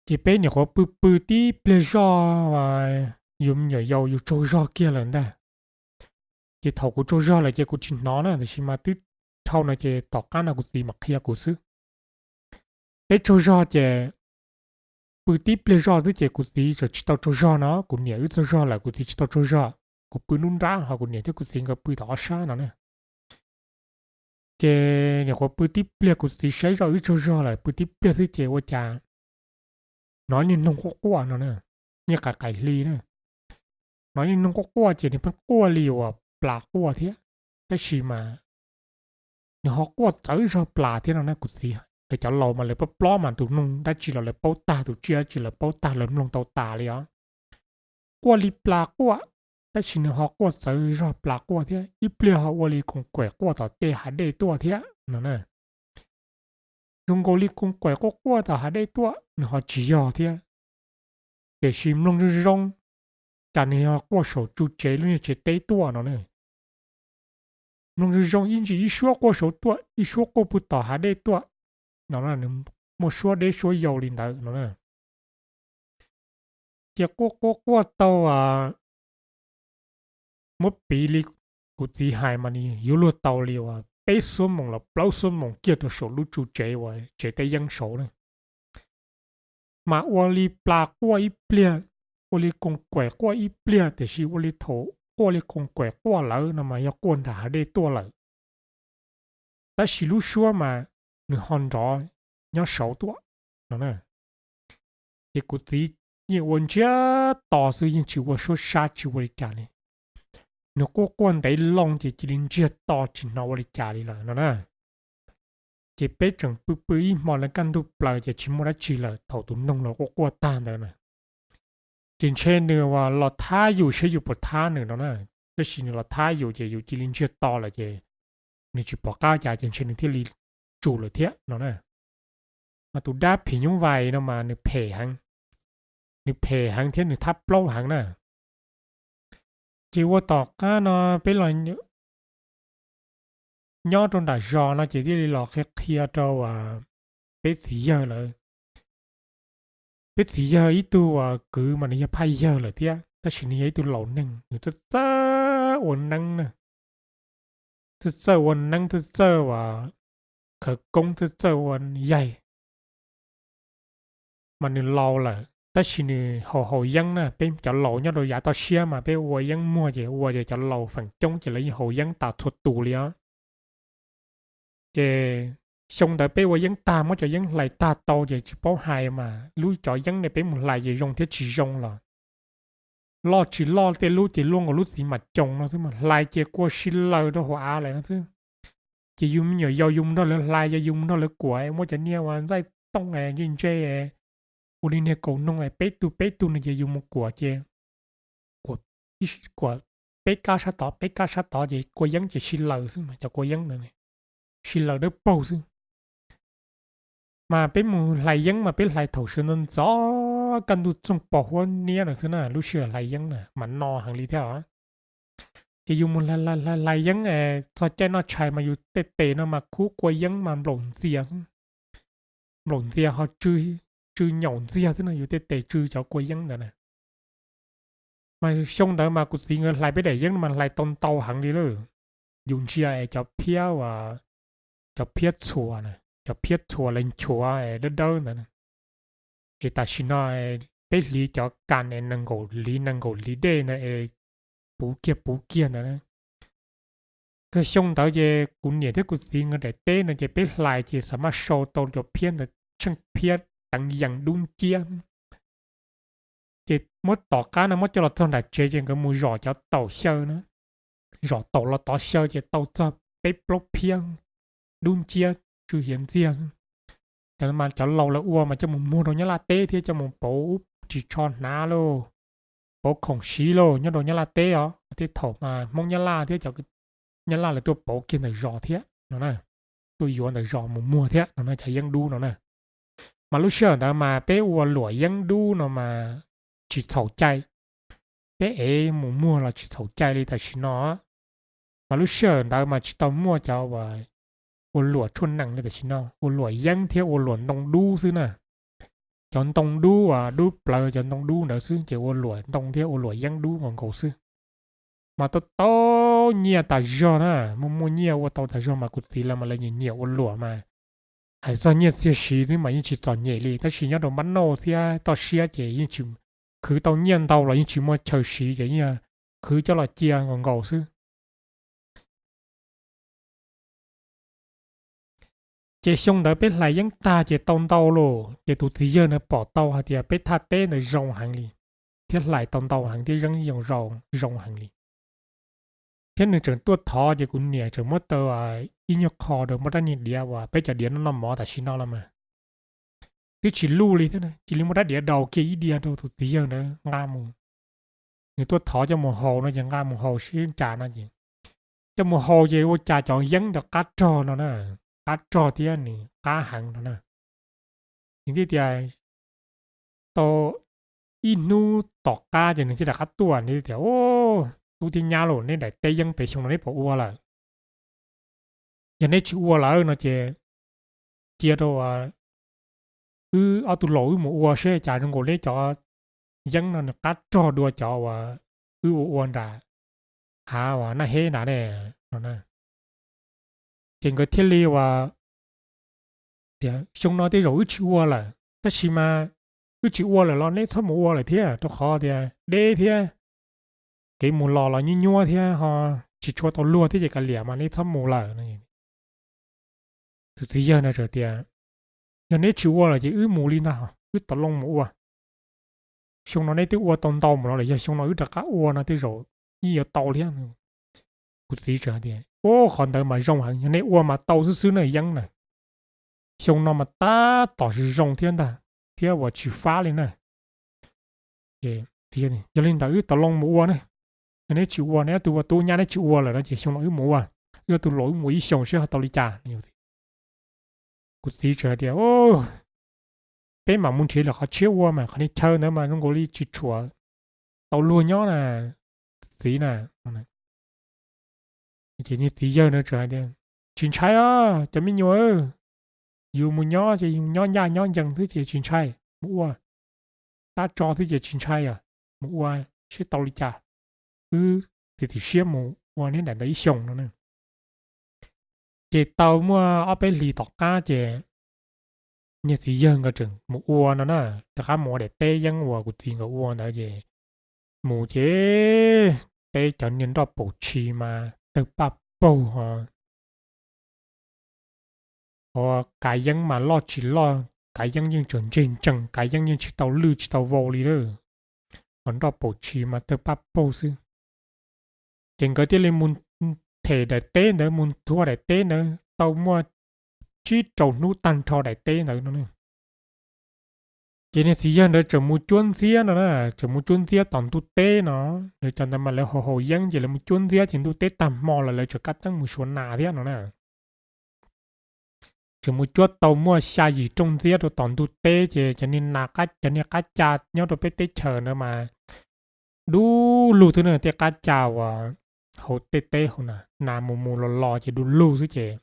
Ces peb nyuam qhuav pw pw tib pliag zoj, yus me nyuam yaus yus tsaug zog kiag lawm ntag. Ces thaum kuv tsaug zog lawm ces kuv tsis hnov na, tiam sis mas twb dhau no ces tom qab no kuv txiv mam qhia kuv xwb. Peb tsaug zog ces pw tib pliag zoj xwb ces kuv txiv txawm tsis tau tsaug zog no, kuv niam wb tsaug zog lawm kuv txiv tsis tau tsaug zog. Kuv pw nruab nrab ho kuv niam thiab kuv txiv nkawd pw tom ob sab no na. Ces nyuam qhuav pw tib pliag kuv txiv saib zoj wb tsaug zog lawm pw tib pliag xwb ces ua cas hnov niag noog quaj quaj no na, niag qaim qaim hli na. Hnov niag noog quaj quaj ces nws pheej quaj li uas plas quaj thiab, tab sis mas nws ho quaj txawv zog plas thiab no na. Kuv txiv lawv cov laus mas lawv plob plob mas tus noog dab tsi los lawv paub tag, tus tsiaj dab tsi lawv paub tag, lawv mloog tau tas li os. Quaj li plas quaj, tab sis nws ho quaj txawv zog plas quaj thiab, ib pliag ho ua li koos kaim quaj tom tej hav dej tuaj thiab no na. Zoo nkaus li koos kaim quaj quaj tom hav dej tuaj nws ho tsis yog thiab, tiam sis mloog zoo zoo, cas nws yog quaj saum tsu tsev lub niag tsev teb tuaj no na. mloog zoo zoo ib ntsis ib suab quaj saud tuaj, ib suab quaj puag tom hav dej tuaj no. Nws muaj suab deb suab yau li ntawd no. Ces quaj quaj quaj tau, muab piv li kuv txiv hais mas nws yuav luag tau li uas peb xuab moos los plaub xuab moos kiag rau saum lub tsu tsev uas tsev teb yeeb saud na. Mas ua li plas quaj ib pliag, ua li koos kaim quaj ib pliag, tiam sis ua li thaum quaj li koos kaim quaj lawm no mas yog quaj nram hav dej tuaj lawm. Tab sis lub suab mas nws ho nrov nyob saud tuaj no. Ces kuv txiv yeej ua ntsiag to xwb, yeej tsis ua suab sab tsis ua li cas li. Nws quaj quaj ntev loo ces cia li ntsiag to tsis hnov ua li cas li lawm no na. Ces peb tseem pw pw ib hmo lawv kaj ntug plaws ces tsis muaj dab tsi lawm thaum tus noog los quaj quaj tag ntawd na. Ces ntshe nws los thab yus saib yus puas thab nws no na. Tab sis nws los thab yus ces yus cia li ntsiag to lawm ces nws tsis pom qab cas ces ntshe nws thiaj li tsum lawm thiab no na. Mas tus dab phim nyuj vais no mas nws phem heev, nws phem heev thiab nws thab plaub heev na. Ces ua tom qab no peb los nyob rau nram zos no ces thiaj li los qhia qhia rau peb txiv yawg lawm. Peb txiv yawg ib tug uas kwv mas nws yog phaj yawg lawm thiab, tab sis nws yog ib tug laus neeg, nws txawj txawj ua neeb na. Txawj txawj ua neeb, txawj txawj uas khawv koob, txawj txawj ua yaig. Mas nws laus lawm tab sis nws haus haus yeeb na. Peb cov laus nyob rau yav toj siab mas peb ua yeeb muag ces ua ces cov laus feem coob ces lawv yeej haus yeeb tas txhua tus li os. Ces xyoo ntawd peb ua yeeb tag muab cov yeeb hlais tag tau ces tsis paub hais mas lub cov yeeb ne peb mus hlais ces zoo thiab tsis zoo los loj tsis loj tej lub ces luaj nkaus lub txiv mam coos no xwb mas hlais ces kua si laws rau hauv av lawm no xwb. Ces yus me nyuam yaus yus mus nrog lawv hlais, yog yus mus nrog lawv kuam, muab cov niag uas ntxaij tooj ntse ntse, ua li niag kaus noog peb tug peb tug no ces yus mus kuam ces kuam peb kab sab tod peb kab sab tod ces kua yeeb ces si laws xwb mas cov kua yeeb ntawd si laws dawb paug xwb. Mas peb mus hlais yeeb mas peb hlais thaum sawv ntxov ntxov kaj ntug txoog pos huab niab no xwb na, lub sij hawm hlais yeeb na mas no heev li thiab os. Ces yus mus hlais yeeb txog caij noj tshais mas yus tej tes no mas khub kua yeeb mas nplaum ntxias, nplaum ntxias ho tsw nyaum ntxiag xwb no, yus tej tes tsw cov kua yeeb ntawd na. Mas xyoo ntawd mas kuv txiv nkawd hlais peb daim yeeb mas hlais tau ntau heev li lawm. Yus ntsia es cov phiab, cov phiab txhuas, cov phiab txhuas lawv nchuav es dawb dawb ntawd, es tam sim no peb hliv cov kas es nees nkaum hliv nees nkaum hliv dej ntawd es puv kiag puv kiag ntawd. Kawg xyoo ntawd ces kuv niam thiab kuv txiv nkawd daim teb no ces peb hlais ces xam maj sau tau cov phiab ntawd tsheej phiab teev yees dub nciab. Ces muab tom qab no muab coj los txog nram tsev ces nkawd mus zom cov taum xyaw na, zom taum los tov xyaw ces tau txog peb plaub phiab dub nciab tsw hiav ntxiag. Cov mas cov laus lawv ua mas coj mus muag rau Nyab Laj teb thiab coj mus pauv ub ris tsho hnav lauj, pauv khoom siv lauj nyob rau Nyab Laj teb os. Tej thaum mas Hmoob Nyab Laj thiab cov Nyab Laj lawv tuaj pauv kiag ntawm zos thiab no na, tuaj yuav ntawm zos mus muag thiab no na, cov yeeb dub no na. Mas lub sij hawm ntawd mas peb ua luam yeeb dub no mas tsis txhaum cai, peb ev mus muag los tsis txhaum cai li tam sim no. Mas lub sij hawm ntawd mas tsis tau muaj cov ua luam tshuaj nees li tam sim no, ua luam yeeb thiab ua luam ntoo dub xwb na. Cov ntoo dub uas dub plawv cov ntoo dub ntawd xwb ces ua luam ntoo thiab ua luam yeeb dub nkaus nkaus xwb. Mas tau tau nyiaj tas zog na, muaj muaj nyiaj ua tau tas zog mas kuv txiv lawv mas lawv nyiam nyiam ua luam mas hais txog nyiaj txiag siv xwb mas yeej tsis txom nyem li, tab sis nyob rau npab nauj thiab toj siab ces yeej tsis, khwv tau nyiaj ntau los yeej tsis muaj chaw siv ces yeej khwv coj los cia nkaus nkaus xwb. Ces xyoo ntawd peb hlais yeeb tag ces tau ntau lauj, ces tus txiv yawg na pom tau hais tias peb thaj teb ntawd zoo heev li, thiab hlais tau ntau heev thiab zeeb zoo heev li. Thiab nws tseem tuaj thov ces kuv niam tseem muab tau ib nyuag qho rau muab rab niag diav uas peb cov diav noj noj mov tam sim no los mas twb tsis luj li thiab, cia li muab rab diav daus kiag ib diav rau tus txiv yawg ntawd nqa mus. Nws tuaj thov coj mus haus no ces nqa mus haus sib cas no ces coj mus haus ces ua cas cov yeeb ntawd qab rog no na, qab rog thiab nws qab heev no na. Nws thiaj tias tau ib hnub tom qab ces nws thiaj rov qab tuaj, nws thiaj tias, Tub thiab nyab lauj, neb daim teb yeeb pem xyoo no neb puas ua lawm? Yog neb tsis ua lawm no ces cia rau wb ob tug laus wb mus ua seb cas zoo nkaus neb cov yeeb no nws qab rog dua cov uas wb ua ua nram hav uas Naj Heb nrad ne, no. Ces nkawd thiaj li uas tias, Xyoo no tej zaum wb tsis ua lawm, tab sis mas wb tsis ua lawm los neb txhob mus ua lawm thiab, rau qhov tias deb thiab, kev mus los los nyuab nyuab thiab ho tsis tshua tau luag thiab ces kav liam mas neb txhob mus lawm. Tus txiv yawg no tias, Yog neb tsis ua lawm ces wb mus li ntag, wb tau loo mus ua. Xyoo no neb twb ua tau ntau mus no lawm, yog xyoo no wb rov qab ua no tej zaum yeej yuav tau thiab. Kuv txiv txawm tias, Ub, qhov ntawd mas zoo heev, yog neb ua mas tau xwb xwb na yeeb na. Xyoo no mas tab tom zoo zoo thiab ntag, thiab uas tsis fab li na. Yog li ntawd wb tau loo mus ua ne, yog neb tsis ua, neb ob tug ua tub nyab neb tsis ua lawm no ces xyoo no wb mus ua, wb ob tug laus wb mus ib xyoos seb ho tau li cas. Kuv txiv txawm hais tias, Peb mam mus nrhiav lawm qhov tshiab ua mas, qhov niag chaw ntawd mas zoo nkaus li tsis tshua tau luag nyob na txiv na. Ces niag txiv yawg na txawm hais tias, Tsis ntshai os cov me nyuam, yus mus nyob ces yus nyob ncaj nyob ncees xwb ces tsis ntshai, mus ua, tab tso xwb ces tsis ntshai os, mus ua seb tau li cas, wb txiav txim siab mus ua neb daim ntawd ib xyoos no na. Ces tau muaj ob peb hlis tom qab ces niag txiv yawg nkawd txawm mus ua no na, rov qab mus ua daim teb yeeb uas kuv txiv nkawd ua ntawd ces mus ces teb cov niag nroj paum tshis mas tawg paj paug ho, ho kav yeeb mas loj tsis loj, kav yeeb yeej tseem ntseg ntsees, kav yeeb yeej tsis tau lwj tsis tau vau li lawm, ho nroj paum tshis mas tawg paj paug xwb. Ces nkawd thiaj li mus them daim teb ntawd, mus thua daim teb ntawd tau muaj tsib rau hnub tag nrho daim teb ntawd no. Ces niag txiv yawg ntawd txawm mus cuab ntxiab no na, txawm mus cuab ntxiab tom ntug teb no. Lawv cov ntawd mas lawv haus haus yeeb ces lawv mus cuab ntxiab ces ntuj teb tag hmo lawm lawv txawm kab teeb mus suav nas thiab no na. Txawm mus cuab tau muaj xya yim rooj ntxiab rau tom ntug teb ces cov niag nas, cov niag qab ca nyob rau peb teb chaws ntawd mas dub lug xwb na, tej qab ca uas hauv tej teb hauv na, nas mus mus los los ces dub lug xwb ces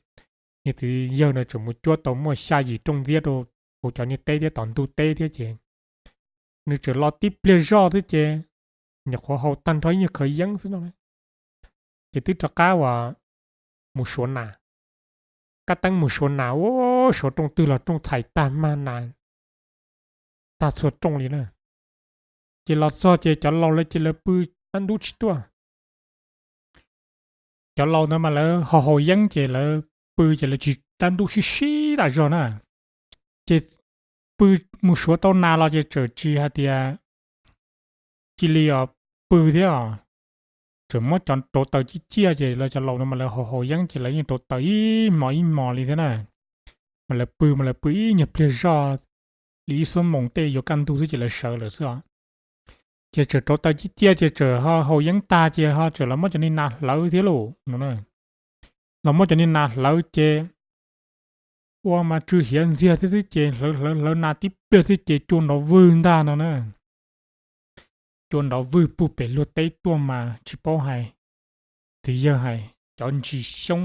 niag txiv yawg no txawm mus cuab tau muaj xya yim rooj ntxiab rau hauv cov niag teb thiab tom ntug teb thiab ces nws txawm los tib pliag zoj xwb ces nyuam qhuav haus tag nrho ib nyuag khawv yeeb xwb no, ces twb rov qab uas mus suav nas. Kab teeb mus suav nas, ua suav rooj twg los rooj txhais tag mag nas tag txhua rooj li na. Ces los txog ces cov laus lawv ces lawv pw dab ntub tsis tuaj. Cov laus ntawd mas lawv haus haus yeeb ces lawv pw ces lawv tsis dab ntub sib sib tas zog na. Ces pw mus suav tau nas los ces txawm tsis hais tias cia li os pw thiab os. Txawm muab cov rauv taws ciaj ciaj ces lawv cov laus no mas lawv haus haus yeeb ces lawv yeej rauv taws ib hmos ib hmos li thiab na. Mas lawv pw mas lawv pw ib nyuag pliag zoj li ib xuab moos tej yuav kaj ntug xwb ces lawv sawv lawm xwb os. Ces txawm rauv taws ciaj ciaj ces txawm ho haus yeeb tag ces ho txawm los muab cov niag nas hlawv thiab lauj no. Los muab cov niag nas hlawv ces ua mas tsw hiav ntxiag thiab xwb ces hlawv hlawv hlawv nas tib pliag xwb ces cua nrov vwg ntag no na. Cua nrov vwg puag pem luag teb tuaj mas tsis paub hais. Txiv yawg hais cov ntsis xyoob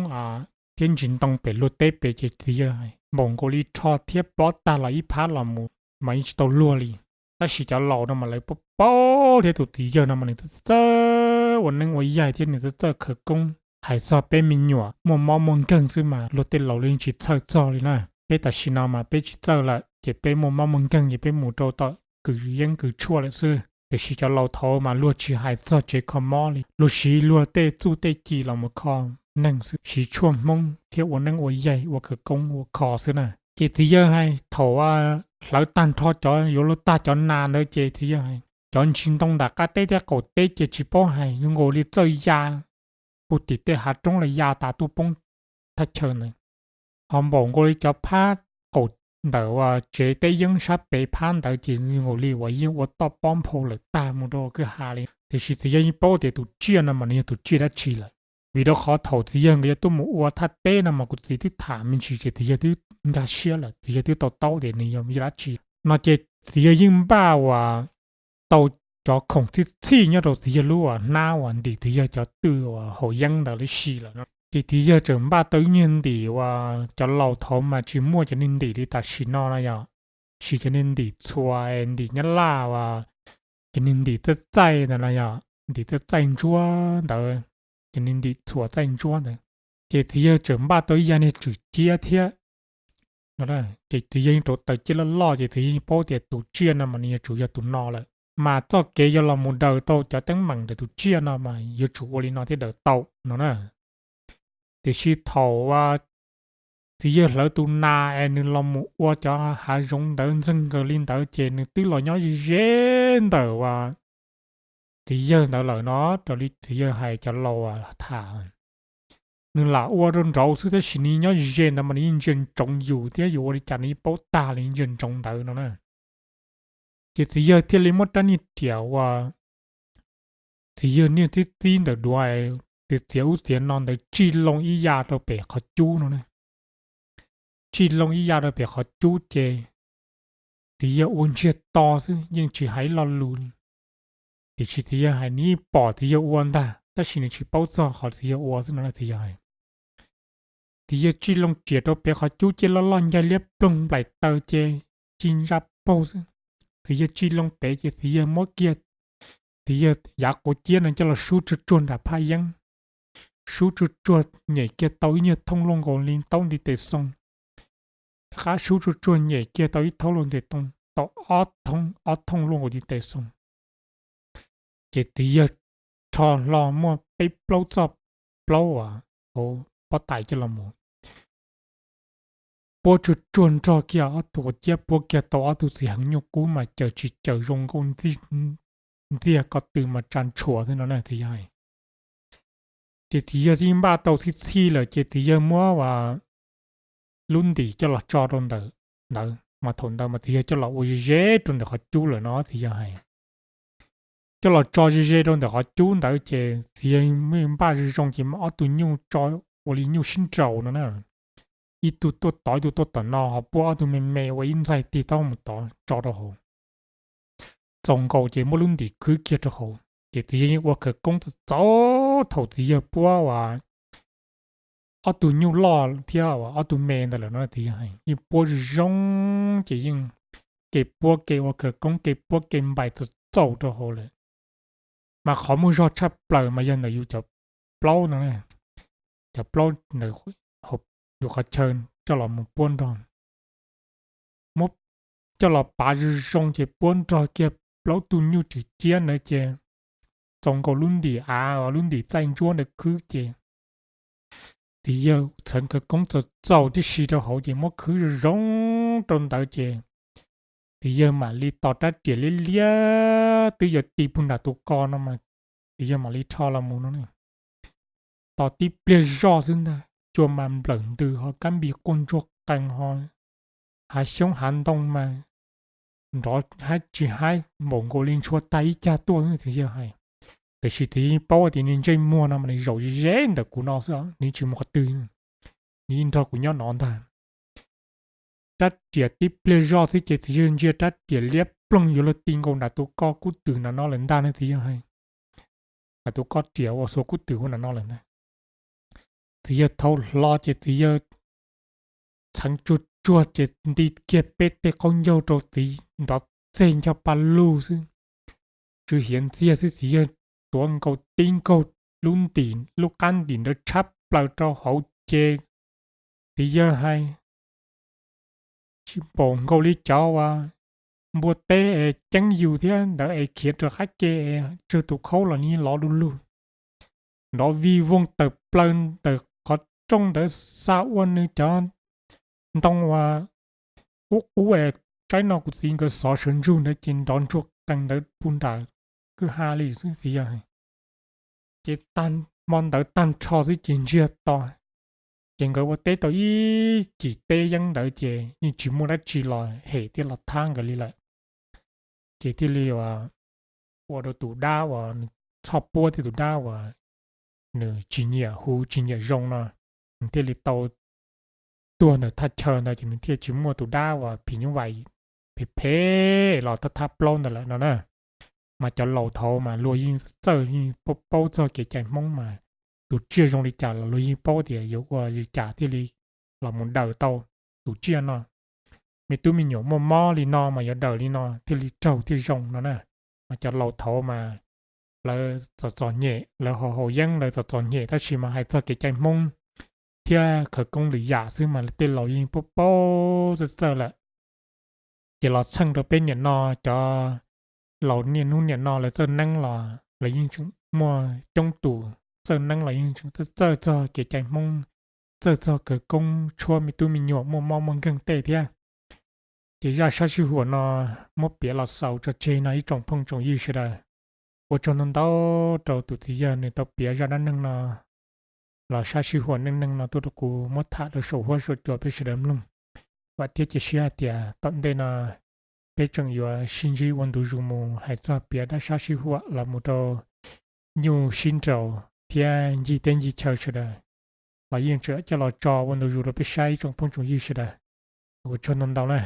thiab ntsis ntoo pem luag teb pem ces txiv yawg hais npaum nkaus li rho thiab plob tag los ib phab los mus mas yeej tsis tau luag li. Tab sis cov laus no mas lawv paub paub thiab tus txiv yawg no mas nws txawj txawj ua neeb ua yaig thiab nws txawj txawj khawv koob. Hais txog peb me nyuam muaj mob muaj nkeeg xwb mas luag tej laus yeej tsis txhawj txog li na. Peb tam sim no mas peb tsis txawj lawm ces peb muaj mob muaj nkeeg ces peb mus rau tom kws yeeb kws tshuaj lawm xwb. Tiam sis cov laus thaud mas luag tsis hais txog tsev kho mob li, luag siv luag tej txuj tej ci los mus kho neeg xwb, siv tshuaj Hmoob thiab ua neeb ua yaig ua khawv koob ua kho xwb na. Ces txiv yawg hais thaum hlawv tag nrho cov yuav luag tag cov nas ntawd ces txiv yawg hais cov ntsis ntoo nram qab teb thiab qaum teb ces tsis paub hais zoo nkaus li txawj ya puag tim tej hav roob los ya tas tuaj poob thaj chaw ntawd. Ho npaum nkaus li cov phab qaum ntawm uas tsev teb yeeb sab pem phab ntawd ces zoo nkaus li uas yeej ua toj pob nphau lawm tag mus rau kwj ha li. Tiam sis txiv yawg yeej paub tias tus tsiaj no mas nws yog tus tsiaj dab tsi lawm. Vim rau qhov thaum txiv yawg nkawd yuav tuaj mus ua thaj teb no mas kuv txiv twb tham me ntsis ces txiv yawg twb nkag siab lawm, txiv yawg twb to taub tias nws yog tsiaj dab tsi. No ces txiv yawg yeej npaj uas tau cov khoom txhij txhij nyob rau txiv yawg lub uas hnab uas ntim txiv yawg cov twj uas haus yeeb ntawd lub si lawm no. Ces txiv yawg tseem npaj tau ib nyuag ntim uas cov laus thaud mas tsis muaj cov niag ntim li tam sim no no yom, siv cov niag ntim txhuas, ntim nyab laj uas cov niag ntim txaij txaij ntawd no yom, ntim txaij txaij ntsuab ntawd, cov niag ntim txhuas txaij ntsuab ntawd. Ces txiv yawg tseem npaj tau ib yam niag tswm ciab thiab no. Ces txiv yawg yeej rauv taws ciaj loj loj ces txiv yawg yeej paub tias tus tsiaj no mas nws yuav tsum yog tus no lawm, mas txoj kev yuav los mus daws tau cov teeb meem ntawm tus tsiaj no mas yuav tsum ua li no thiaj daws tau no na. Tiam sis thaum uas txiv yawg hlawv tus nas es nws los mus ua cov hav zoov ntawd ntxeeg nkaus li ntawd ces nws twb los nyob ze ze ntawm uas txiv yawg ntawd lawm no, raws li txiv yawg hais cov laus tham, nws lam ua rau nraud xwb tab sis nws nyob ze ntawd mas nws yeej ntsia ntsoov yus thiab, yus ua li cas nws yeej paub tag li, ntsia ntsoov ntawd no na. Ces txiv yawg thiaj li muab rab niag riam uas txiv yawg niaj txib txib ntawm duav, txiav txiav ub txiav no ntawd tsij loo ib ya rau pem qhov cub no na. Tsij loo ib ya rau pem qhov cub ces txiv yawg ua ntsiag to xwb yeej tsis hais ib lo lus li. Tiam sis txiv yawg hais nws yeej pom txiv yawg ua ntag tab sis nws tsis paub txog qhov txiv yawg ua xwb no na txiv yawg hais. Txiv yawg tsij loo riam rau pem qhov cub ciaj loj loj ncaig liab ploog nplaim taws ces ci ntsa paug xwb. Txiv yawg tsij loo pem ces txiv yawg muab kiag txiv yawg yav quav ciab no coj los sub tsuag tsuag nram phaj yeeb, sub tsuag tsuag nyem kiag tau ib nyuag thooj luaj nkaus li ntaub ntiv tes xoo, rov qab sub tsuag tsuag nyem kiag tau ib thooj luaj ntiv tes xoo, tau ob thooj luaj nkaus ntiv tes xoo. Ces txiv yawg rho hlo muaj peb plaub txoj plaub uas hauv pob tais coj los mus puab tsuag tsuag nrog kiag ob tug quav ciab, puab kiag tau ob tug txiv heev nyuj qub mas caws tsis caws zoo nkauj ntxiag ko tw mas tsa ntshuas xwb no na txiv yawg hais. Ces txiv yawg yeej npaj tau txhij txhij lawm ces txiv yawg muab uas lub ntim coj los tso rau ntawm ntawd mas thaum ntawd mas txiv yawg coj los ua ze ze rau ntawm qhov cub lawm no txiv yawg hais. Coj los tso ze ze rau ntawm qhov cub ntawd ces txiv yawg npaj zoo zoo ces ob tug nyuj tso ua li nyuj sib nraus no na. Ib tug tuaj tod ib tug tuaj tom no ho puab ob tug me me ua ib ntxaig tig taub mus tod tso rau hauv. Txaus nkaus ces muab lub ntim khwb kiag rau hauv ces txiv yawg yeej ua khawv koob txaus txaus thaum txiv yawg puab uas ob tug nyuj loj thiab ob tug me ntawd lawm no txiv yawg hais. Yeej puab zoo zoo ces yeej ke puab ke ua khawv koob ke puab ke npais txaus txaus rau hauv lawm. Mas qhov muaj zog tshaj plaws mas yog ntawm yus cov plaub no, cov plaub ntawm yus qhov chaw coj los mus puab nrog, muab coj los pav zoo zoo ces puab nrog kiag plaub tug nyuj tswm ciab ntawd ces txaus nkaus lub ntim av, lub ntim txaij ntsuab ntawd khwb ces txiv yawg txhawv khawv koob txaus txaus tib si rau hauv ces muab khwb zoo zoo rau ntawd ces txiv yawg mam li tos rab riam liab liab twb yuav ti puag nram tus ko no mas txiv yawg mam li rho los mus no. Tos tib pliag zoj xwb ntag cua mas nplawm ntws ho kab npis quaj ntsuag qees ho hav xyoob hav ntoo mas nrov haib tsis haib npaum nkaus li ntshua tag ib cag tuaj xwb txiv yawg hais. Tiam sis txiv yawg paub tias nws ntsej muag no mas nws zaum ze ze ntawm kuv no xwb os, nws tsis mus qhov twg, nws yeej nrog kuv nyob no ntag. Rab riam tib pliag zoj xwb ces txiv yawg ntsia rab riam liab ploog yuav luag ti nkaus nram tus ko kub twm nram no lawm ntag ne txiv yawg hais. Nram tus ko riam uas xuas kub twm ua nram no lawm ntag. Txiv yawg thau hlo ces txiv yawg txheev tsuag tsuag ces nti kiag peb teg qaub ncaug rau txiv nrov txeg ncog pa lug xwb. Tsw hiav ntxiag xwb txiv yawg tuav nkaus tib nkaug lub ntim lub qab ntim ntawd tshab plaws rau hauv ces txiv yawg hais, tsis npaum nkaus li cov uas npua teb es ceeb yus thiab ntawd es khiav rau qab ke es tsawg tus khaub los nws lov du lug. Nrov vij voog tawm plaws ntawm qhov rooj ntawd xa ua nws cov ntoo uas qub qub es tsaib no kuv txiv nkawd xov sawv ntsug ntawd ces nrov ntsuag qees ntawd puag nram kwj ha li xwb txiv yawg. Ces hmo ntawd tag nrho xwb ces ntsiag to, ces nkawd ua teb tau ib cim teb yeeb ntawd ces yeej tsis muaj dab tsi los hem thiab los thab nkawd li lawm. Ces thiaj li ua rau tus dab uas nws txhoj puab thiab tus dab uas nws tsis nyiam hu tsis nyiam zoo no, nws thiaj li tau tuag ntawm thaj chaw ntawd ces nws thiaj tsis muaj tus dab uas phim nyuj vais phem phem los thab thab plaub ntawd lawm no na. Mas cov laus thaud mas luag yeej txawj yeej paub txog kev cai Hmoob mas tus tsiaj zoo li cas los luag yeej paub tias yuav ua li cas thiaj li los mus daws tau tus tsiaj no. Me tub me nyuam muaj mob li no mas yuav daws li no thiaj li raug thiaj zoo no na. Mas cov laus thaud mas lawv txom txom nyem, lawv haus haus yeeb lawv txom txom nyem, tab sis mas hais txog kev cai Hmoob thiab khawv koob lwm yam xwb mas tej laus yeej paub paub txawj txawj lawm. Ces los txheej rau peb niam no, cov laus niaj hnub niam no lawv txawj neeb los lawv yeej tseem muaj coob tus, txawj neeb los yeej tseem txawj txawj txog kev cai Hmoob, txawj txog khawv koob tshuab me tub me nyuam muaj mob muaj nkeeg tej thiab. Ces zaj sab sij huam no muab piav los xaus tso tseg no ib tsoom phooj tsoom ywg sawv daws. Ua tsaug ntau ntau rau tus txiv yawg nws tau piav zaj dab neeg no los sab sij huam neej neeg no tuaj rau kuv muab tham rau saum huab saum cua peb sawv daws mloog. Vam thiab cia siab hais tias tom ntej no peb tseem yuav sib ntsib ua ntu zus mus hais txog piav dab sab sij huam los mus rau nyuj sib nraus thiab ncig teb ncig chaw sawv daws los yeej tseem coj los tso ua ntu zus rau peb saib ib tsoom phooj tsoom ywg sawv daws. Ua tsaug ntau ntau na.